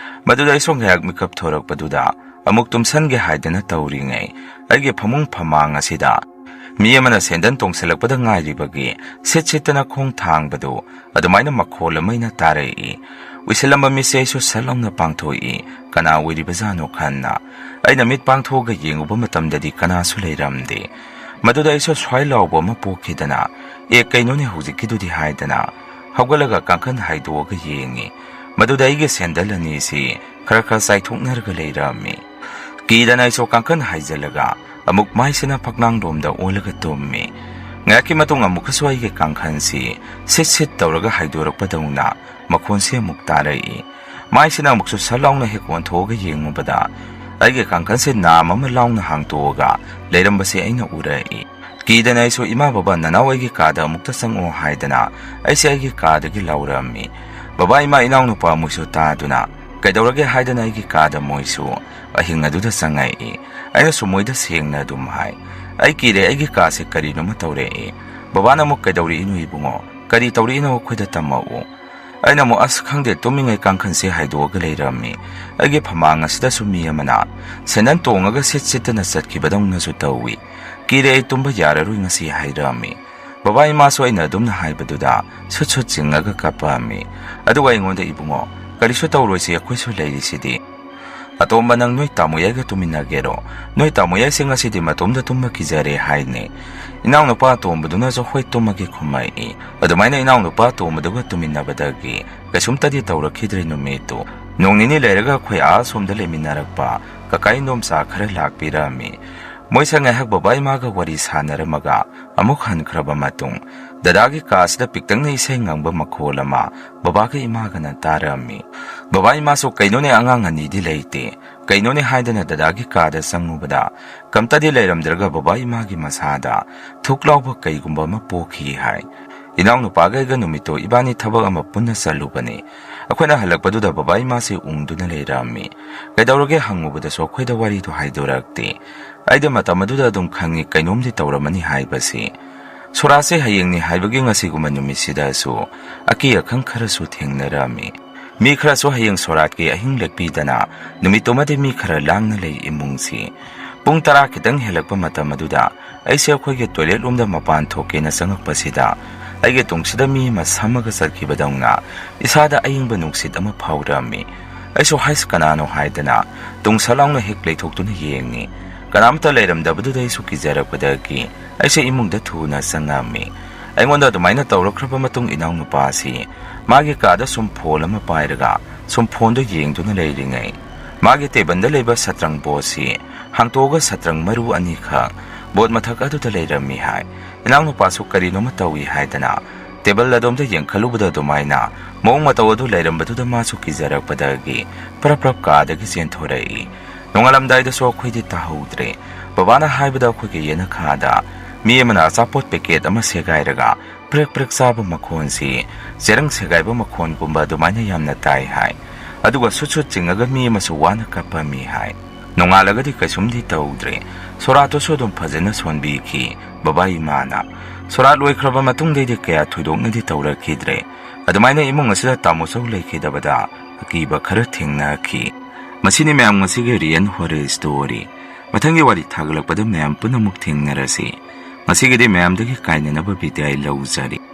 ꯃꯗꯨꯗ ꯑꯩꯁꯨ ꯉꯥꯏꯍꯥꯛ ꯃꯤꯀꯞ ꯊꯣꯔꯛꯄꯗꯨꯗ ꯑꯃꯨꯛ ꯇꯨꯝꯁꯟꯒꯦ ꯍꯥꯏꯗꯅ ꯇꯧꯔꯤꯉꯩ, ꯑꯩꯒꯤ ꯐꯃꯨꯡ ꯐꯃꯥꯡ ꯑꯁꯤꯗ ꯃꯤ ꯑꯃꯅ ꯁꯦꯟꯗꯟ ꯇꯣꯡꯁꯤꯜꯂꯛꯄꯗ ꯉꯥꯏꯔꯤꯕꯒꯤ ꯁꯤꯠ ꯁꯤꯠꯇꯅ ꯈꯣꯡ ꯊꯥꯡꯕꯗꯨ ꯑꯗꯨꯃꯥꯏꯅ ꯃꯈꯣꯜ ꯑꯃ ꯑꯩꯅ ꯇꯥꯔꯛꯏ꯫ ꯎꯏꯁꯤꯜꯂꯝꯕ ꯃꯤꯠꯁꯦ ꯑꯩꯁꯨ ꯁꯠ ꯂꯥꯎꯅ ꯄꯥꯡꯊꯣꯛꯏ, ꯀꯅꯥ ꯑꯣꯏꯔꯤꯕꯖꯥꯠꯅꯣ ꯈꯟꯅ꯫ ꯑꯩꯅ ꯃꯤꯠ ꯄꯥꯡꯊꯣꯛꯑꯒ ꯌꯦꯡꯉꯨꯕ ꯃꯇꯝꯗꯗꯤ ꯀꯅꯥꯁꯨ ꯂꯩꯔꯝꯗꯦ꯫ ꯃꯗꯨꯗ ꯑꯩꯁꯨ ꯁ꯭ꯋꯥꯏ ꯂꯥꯎꯕ ꯑꯃ ꯄꯣꯛꯈꯤꯗꯅ, "ꯑꯦ, ꯀꯩꯅꯣꯅꯦ ꯍꯧꯖꯤꯛꯀꯤꯗꯨꯗꯤ?" ꯍꯥꯏꯗꯅ ꯍꯧꯒꯠꯂꯒ ꯀꯥꯡꯈꯟ ꯍꯥꯏꯗꯣꯛꯑꯒ ꯌꯦꯡꯉꯤ꯫ ꯃꯗꯨꯗ ꯑꯩꯒꯤ ꯁꯦꯟꯗꯜ ꯑꯅꯤꯁꯤ ꯈꯔ ꯈꯔ ꯆꯥꯏꯊꯣꯛꯅꯔꯒ ꯂꯩꯔꯝꯃꯤ꯫ ꯀꯤꯗꯅ ꯑꯩꯁꯨ ꯀꯥꯡꯈꯟ ꯍꯥꯏꯖꯤꯜꯂꯒ ꯑꯃꯨꯛ ꯃꯥꯏꯁꯤꯅ ꯐꯛꯂꯥꯡꯂꯣꯝꯗ ꯑꯣꯜꯂꯒ ꯇꯨꯝꯃꯤ꯫ ꯉꯥꯏꯍꯥꯛꯀꯤ ꯃꯇꯨꯡ ꯑꯃꯨꯛꯀꯁꯨ ꯑꯩꯒꯤ ꯀꯥꯡꯈꯟꯁꯤ ꯁꯤꯠ ꯁꯤꯠ ꯇꯧꯔꯒ ꯍꯥꯏꯗꯣꯔꯛꯄꯗꯧꯅ ꯃꯈꯣꯟꯁꯤ ꯑꯃꯨꯛ ꯇꯥꯔꯛꯏ꯫ ꯃꯥꯏꯁꯤꯅ ꯑꯃꯨꯛꯁꯨ ꯁꯠ ꯂꯥꯎꯅ ꯍꯦꯛ ꯑꯣꯟꯊꯣꯛꯑꯒ ꯌꯦꯡꯉꯨꯕꯗ, ꯑꯩꯒꯤ ꯀꯥꯡꯈꯟꯁꯦ ꯅꯥꯝ ꯑꯃ ꯂꯥꯎꯅ ꯍꯥꯡꯇꯣꯛꯑꯒ ꯂꯩꯔꯝꯕꯁꯦ ꯑꯩꯅ ꯎꯔꯛꯏ꯫ ꯀꯤꯗꯅ ꯑꯩꯁꯨ, "ꯏꯃꯥ, ꯕꯕꯥ, ꯅꯅꯥꯎ ꯑꯩꯒꯤ ꯀꯥꯗ ꯑꯃꯨꯛꯇ ꯆꯪꯉꯛꯑꯣ" ꯍꯥꯏꯗꯅ ꯑꯩꯁꯦ ꯑꯩꯒꯤ ꯀꯥꯗꯒꯤ ꯂꯥꯎꯔꯛꯑꯝꯃꯤ꯫ ꯕꯕꯥ, ꯏꯃꯥ, ꯏꯅꯥꯎꯅꯨꯄꯥ ꯃꯣꯏꯁꯨ ꯇꯥꯗꯨꯅ, "ꯀꯩꯗꯧꯔꯒꯦ?" ꯍꯥꯏꯗꯅ ꯑꯩꯒꯤ ꯀꯥꯗ ꯃꯣꯏꯁꯨ ꯑꯍꯤꯡ ꯑꯗꯨꯗ ꯆꯪꯉꯛꯏ꯫ ꯑꯩꯅꯁꯨ ꯃꯣꯏꯗ ꯁꯦꯡꯅ ꯑꯗꯨꯝ ꯍꯥꯏ, "ꯑꯩ ꯀꯤꯔꯦ, ꯑꯩꯒꯤ ꯀꯥꯁꯦ ꯀꯔꯤꯅꯣꯃ ꯇꯧꯔꯛꯑꯦ"꯫ ꯕꯕꯥꯅ ꯑꯃꯨꯛ, "ꯀꯩꯗꯧꯔꯛꯏꯅꯣ ꯏꯕꯨꯡꯉꯣ? ꯀꯔꯤ ꯇꯧꯔꯛꯏꯅꯣ ꯑꯩꯈꯣꯏꯗ ꯇꯝꯃꯛꯎ"꯫ ꯑꯩꯅ ꯑꯃꯨꯛ, "ꯑꯁ ꯈꯪꯗꯦ, ꯇꯨꯝꯃꯤꯉꯩ ꯀꯥꯡꯈꯟꯁꯦ ꯍꯥꯏꯗꯣꯛꯑꯒ ꯂꯩꯔꯝꯃꯤ꯫ ꯑꯩꯒꯤ ꯐꯃꯥꯡ ꯑꯁꯤꯗꯁꯨ ꯃꯤ ꯑꯃꯅ ꯁꯦꯟꯗꯟ ꯇꯣꯡꯉꯒ ꯁꯤꯠ ꯁꯤꯠꯇꯅ ꯆꯠꯈꯤꯕꯗꯧꯅꯁꯨ ꯇꯧꯏ꯫ ꯀꯤꯔꯦ, ꯑꯩ ꯇꯨꯝꯕ ꯌꯥꯔꯔꯣꯏ ꯉꯁꯤ" ꯍꯥꯏꯔꯝꯃꯤ꯫ ꯕꯕꯥ ꯏꯃꯥꯁꯨ ꯑꯩꯅ ꯑꯗꯨꯝꯅ ꯍꯥꯏꯕꯗꯨꯗ ꯁꯨꯠ ꯁꯨꯠ ꯆꯤꯡꯉꯒ ꯀꯞꯄꯝꯃꯤ꯫ ꯑꯗꯨꯒ ꯑꯩꯉꯣꯟꯗ, "ꯏꯕꯨꯡꯉꯣ, ꯀꯔꯤꯁꯨ ꯇꯧꯔꯣꯏꯁꯤ, ꯑꯩꯈꯣꯏꯁꯨ ꯂꯩꯔꯤꯁꯤꯗꯤ"꯫ "ꯑꯇꯣꯝꯕ, ꯅꯪ ꯅꯣꯏ ꯇꯥꯃꯣ ꯌꯥꯏꯒ ꯇꯨꯃꯤꯟꯅꯒꯦꯔꯣ? ꯅꯣꯏ ꯇꯥꯃꯣ ꯌꯥꯏꯁꯦ ꯉꯁꯤꯗꯤ ꯃꯇꯣꯝꯗ ꯇꯨꯝꯕ ꯀꯤꯖꯔꯦ" ꯍꯥꯏꯅꯦ꯫ ꯏꯅꯥꯎꯅꯨꯄꯥ ꯑꯇꯣꯝꯕꯗꯨꯅꯁꯨ "ꯍꯣꯏ, ꯇꯨꯝꯃꯒꯦ" ꯈꯨꯝꯃꯛꯏ꯫ ꯑꯗꯨꯃꯥꯏꯅ ꯏꯅꯥꯎꯅꯨꯄꯥ ꯑꯇꯣꯝꯕꯗꯨꯒ ꯇꯨꯃꯤꯟꯅꯕꯗꯒꯤ ꯀꯩꯁꯨꯝꯇꯗꯤ ꯇꯧꯔꯛꯈꯤꯗ꯭ꯔꯦ ꯅꯨꯃꯤꯠꯇꯨ꯫ ꯅꯣꯡ ꯅꯤꯅꯤ ꯂꯩꯔꯒ ꯑꯩꯈꯣꯏ ꯑꯥ ꯁꯣꯝꯗ ꯂꯩꯃꯤꯟꯅꯔꯛꯄ ꯀꯀꯥ ꯏꯟꯗꯣꯝꯆꯥ ꯈꯔ ꯂꯥꯛꯄꯤꯔꯝꯃꯤ꯫ ꯃꯣꯏꯁꯦ ꯉꯥꯏꯍꯥꯛ ꯕꯕꯥ ꯏꯃꯥꯒ ꯋꯥꯔꯤ ꯁꯥꯟꯅꯔꯝꯃꯒ ꯑꯃꯨꯛ ꯍꯟꯈ꯭ꯔꯕ ꯃꯇꯨꯡ, ꯗꯗꯥꯒꯤ ꯀꯥꯁꯤꯗ ꯄꯤꯛꯇꯛꯅ ꯏꯁꯩ ꯉꯪꯕ ꯃꯈꯣꯜ ꯑꯃ ꯕꯕꯥꯒ ꯏꯃꯥꯒꯅ ꯇꯥꯔꯝꯃꯤ꯫ ꯕꯕꯥ ꯏꯃꯥꯁꯨ, "ꯀꯩꯅꯣꯅꯦ, ꯑꯉꯥꯡ ꯑꯅꯤꯗꯤ ꯂꯩꯇꯦ, ꯀꯩꯅꯣꯅꯦ?" ꯍꯥꯏꯗꯅ ꯗꯗꯥꯒꯤ ꯀꯥꯗ ꯆꯪꯉꯨꯕꯗ, ꯀꯝꯇꯗꯤ ꯂꯩꯔꯝꯗ꯭ꯔꯒ ꯕꯕꯥ ꯏꯃꯥꯒꯤ ꯃꯁꯥꯗ ꯊꯨꯛ ꯂꯥꯎꯕ ꯀꯩꯒꯨꯝꯕ ꯑꯃ ꯄꯣꯛꯈꯤ ꯍꯥꯏ꯫ ꯏꯅꯥꯎꯅꯨꯄꯥꯒ ꯑꯩꯒ ꯅꯨꯃꯤꯠꯇꯣ ꯏꯕꯥꯅꯤ ꯊꯕꯛ ꯑꯃ ꯄꯨꯟꯅ ꯆꯠꯂꯨꯕꯅꯤ꯫ ꯑꯩꯈꯣꯏꯅ ꯍꯜꯂꯛꯄꯗꯨꯗ ꯕꯕꯥ ꯏꯃꯥꯁꯤ ꯎꯪꯗꯨꯅ ꯂꯩꯔꯝꯃꯤ꯫ ꯀꯩꯗꯧꯔꯒꯦ ꯍꯪꯉꯨꯕꯗꯁꯨ ꯑꯩꯈꯣꯏꯗ ꯋꯥꯔꯤꯗꯣ ꯍꯥꯏꯗꯣꯔꯛꯇꯦ꯫ ꯑꯩꯗꯤ ꯃꯇꯝ ꯑꯗꯨꯗ ꯑꯗꯨꯝ ꯈꯪꯉꯤ ꯀꯩꯅꯣꯝꯗꯤ ꯇꯧꯔꯝꯃꯅꯤ ꯍꯥꯏꯕꯁꯤ꯫ ꯁꯣꯔꯥꯠꯁꯦ ꯍꯌꯦꯡꯅꯤ ꯍꯥꯏꯕꯒꯤ ꯉꯁꯤꯒꯨꯝꯕ ꯅꯨꯃꯤꯠꯁꯤꯗꯁꯨ ꯑꯀꯤ ꯑꯈꯪ ꯈꯔꯁꯨ ꯊꯦꯡꯅꯔꯝꯃꯤ꯫ ꯃꯤ ꯈꯔꯁꯨ ꯍꯌꯦꯡ ꯁꯣꯔꯥꯠꯀꯤ ꯑꯍꯤꯡ ꯂꯦꯛꯄꯤꯗꯅ ꯅꯨꯃꯤꯠꯇꯨꯃꯗꯤ ꯃꯤ ꯈꯔ ꯂꯥꯡꯅ ꯂꯩ ꯏꯃꯨꯡꯁꯤ꯫ ꯄꯨꯡ ꯇꯔꯥ ꯈꯤꯇꯪ ꯍꯦꯜꯂꯛꯄ ꯃꯇꯝ ꯑꯗꯨꯗ ꯑꯩꯁꯦ ꯑꯩꯈꯣꯏꯒꯤ toilet ꯂꯣꯝꯗ ꯃꯄꯥꯟ ꯊꯣꯛꯀꯦꯅ ꯆꯪꯉꯛꯄꯁꯤꯗ ꯑꯩꯒꯤ ꯇꯨꯡꯁꯤꯗ ꯃꯤ ꯑꯃ ꯁꯝꯃꯒ ꯆꯠꯈꯤꯕꯗꯧꯅ ꯏꯁꯥꯗ ꯑꯏꯪꯕ ꯅꯨꯡꯁꯤꯠ ꯑꯃ ꯐꯥꯎꯔꯝꯃꯤ꯫ ꯑꯩꯁꯨ ꯍꯩꯁ ꯀꯅꯥꯅꯣ ꯍꯥꯏꯗꯅ ꯇꯨꯡꯁꯠ ꯂꯥꯎꯅ ꯍꯦꯛ ꯂꯩꯊꯣꯛꯇꯨꯅ ꯌꯦꯡꯉꯤ꯫ ꯀꯅꯥꯝꯇ ꯂꯩꯔꯝꯗꯕꯗꯨꯗ ꯑꯩꯁꯨ ꯀꯤꯖꯔꯛꯄꯗꯒꯤ ꯑꯩꯁꯦ ꯏꯃꯨꯡꯗ ꯊꯨꯅ ꯆꯪꯉꯝꯃꯤ꯫ ꯑꯩꯉꯣꯟꯗ ꯑꯗꯨꯃꯥꯏꯅ ꯇꯧꯔꯛꯈ꯭ꯔꯕ ꯃꯇꯨꯡ ꯏꯅꯥꯎꯅꯨꯄꯥꯁꯤ ꯃꯥꯒꯤ ꯀꯥꯗ ꯁꯨꯝ phone ꯑꯃ ꯄꯥꯏꯔꯒ ꯁꯨꯝ phoneꯗꯣ ꯌꯦꯡꯗꯨꯅ ꯂꯩꯔꯤꯉꯩ ꯃꯥꯒꯤ tableꯗ ꯂꯩꯕ ꯁꯠꯇ꯭ꯔꯪ boardꯁꯤ ꯍꯥꯡꯇꯣꯛꯑꯒ ꯁꯠꯇ꯭ꯔꯪ ꯃꯔꯨ ꯑꯅꯤꯈꯛ board ꯃꯊꯛ ꯑꯗꯨꯗ ꯂꯩꯔꯝꯃꯤ ꯍꯥꯏ꯫ ꯏꯅꯥꯎꯅꯨꯄꯥꯁꯨ ꯀꯔꯤꯅꯣꯃ ꯇꯧꯏ ꯍꯥꯏꯗꯅ table ꯑꯗꯣꯝꯗ ꯌꯦꯡꯈꯠꯂꯨꯕꯗ ꯑꯗꯨꯃꯥꯏꯅ ꯃꯑꯣꯡ ꯃꯇꯧ ꯑꯗꯨ ꯂꯩꯔꯝꯕꯗꯨꯗ ꯃꯥꯁꯨ ꯀꯤꯖꯔꯛꯄꯗꯒꯤ ꯄ꯭ꯔꯞ ꯄ꯭ꯔꯞ ꯀꯥꯗꯒꯤ ꯆꯦꯟꯊꯣꯔꯛꯏ꯫ ꯅꯣꯡꯉꯥꯜꯂꯝꯗꯥꯏꯗꯁꯨ ꯑꯩꯈꯣꯏꯗꯤ ꯇꯥꯍꯧꯗ꯭ꯔꯦ꯫ ꯕꯕꯥꯅ ꯍꯥꯏꯕꯗ ꯑꯩꯈꯣꯏꯒꯤ ꯌꯦꯅꯈꯥꯗ ꯃꯤ ꯑꯃꯅ ꯑꯆꯥꯄꯣꯠ packet ꯑꯃ ꯁꯦꯒꯥꯏꯔꯒ ꯄ꯭ꯔꯦꯛ ꯄ꯭ꯔꯦꯛ ꯆꯥꯕ ꯃꯈꯣꯟꯁꯤ ꯆꯦꯔꯪ ꯁꯦꯒꯥꯏꯕ ꯃꯈꯣꯟꯒꯨꯝꯕ ꯑꯗꯨꯃꯥꯏꯅ ꯌꯥꯝꯅ ꯇꯥꯏ ꯍꯥꯏ꯫ ꯑꯗꯨꯒ ꯁꯨꯠ ꯁꯨꯠ ꯆꯤꯡꯉꯒ ꯃꯤ ꯑꯃꯁꯨ ꯋꯥꯅ ꯀꯞꯄꯝꯃꯤ ꯍꯥꯏ꯫ ꯅꯣꯡꯉꯥꯜꯂꯒꯗꯤ ꯀꯩꯁꯨꯝꯗꯤ ꯇꯧꯗ꯭ꯔꯦ꯫ ꯁꯣꯔꯥꯠꯇꯨꯁꯨ ꯑꯗꯨꯝ ꯐꯖꯅ ꯁꯣꯟꯕꯤꯈꯤ ꯕꯕꯥ ꯏꯃꯥꯅ꯫ ꯁꯣꯔꯥꯠ ꯂꯣꯏꯈ꯭ꯔꯕ ꯃꯇꯨꯡꯗꯩꯗꯤ ꯀꯌꯥ ꯊꯣꯏꯗꯣꯛꯅꯗꯤ ꯇꯧꯔꯛꯈꯤꯗ꯭ꯔꯦ꯫ ꯑꯗꯨꯃꯥꯏꯅ ꯏꯃꯨꯡ ꯑꯁꯤꯗ ꯇꯥꯃꯣꯆꯧ ꯂꯩꯈꯤꯗꯕꯗ ꯑꯀꯤꯕ ꯈꯔ ꯊꯦꯡꯅꯈꯤ꯫ ꯃꯁꯤꯅꯤ ꯃꯌꯥꯝ ꯉꯁꯤꯒꯤ real horror story꯫ ꯃꯊꯪꯒꯤ ꯋꯥꯔꯤ ꯊꯥꯒꯠꯂꯛꯄꯗ ꯃꯌꯥꯝ ꯄꯨꯟꯅꯃꯨꯛ ꯊꯦꯡꯅꯔꯁꯤ꯫ ꯉꯁꯤꯒꯤꯗꯤ ꯃꯌꯥꯝꯗꯒꯤ ꯀꯥꯏꯅꯅꯕ ꯕꯤꯗꯥꯏ ꯂꯧꯖꯔꯤ꯫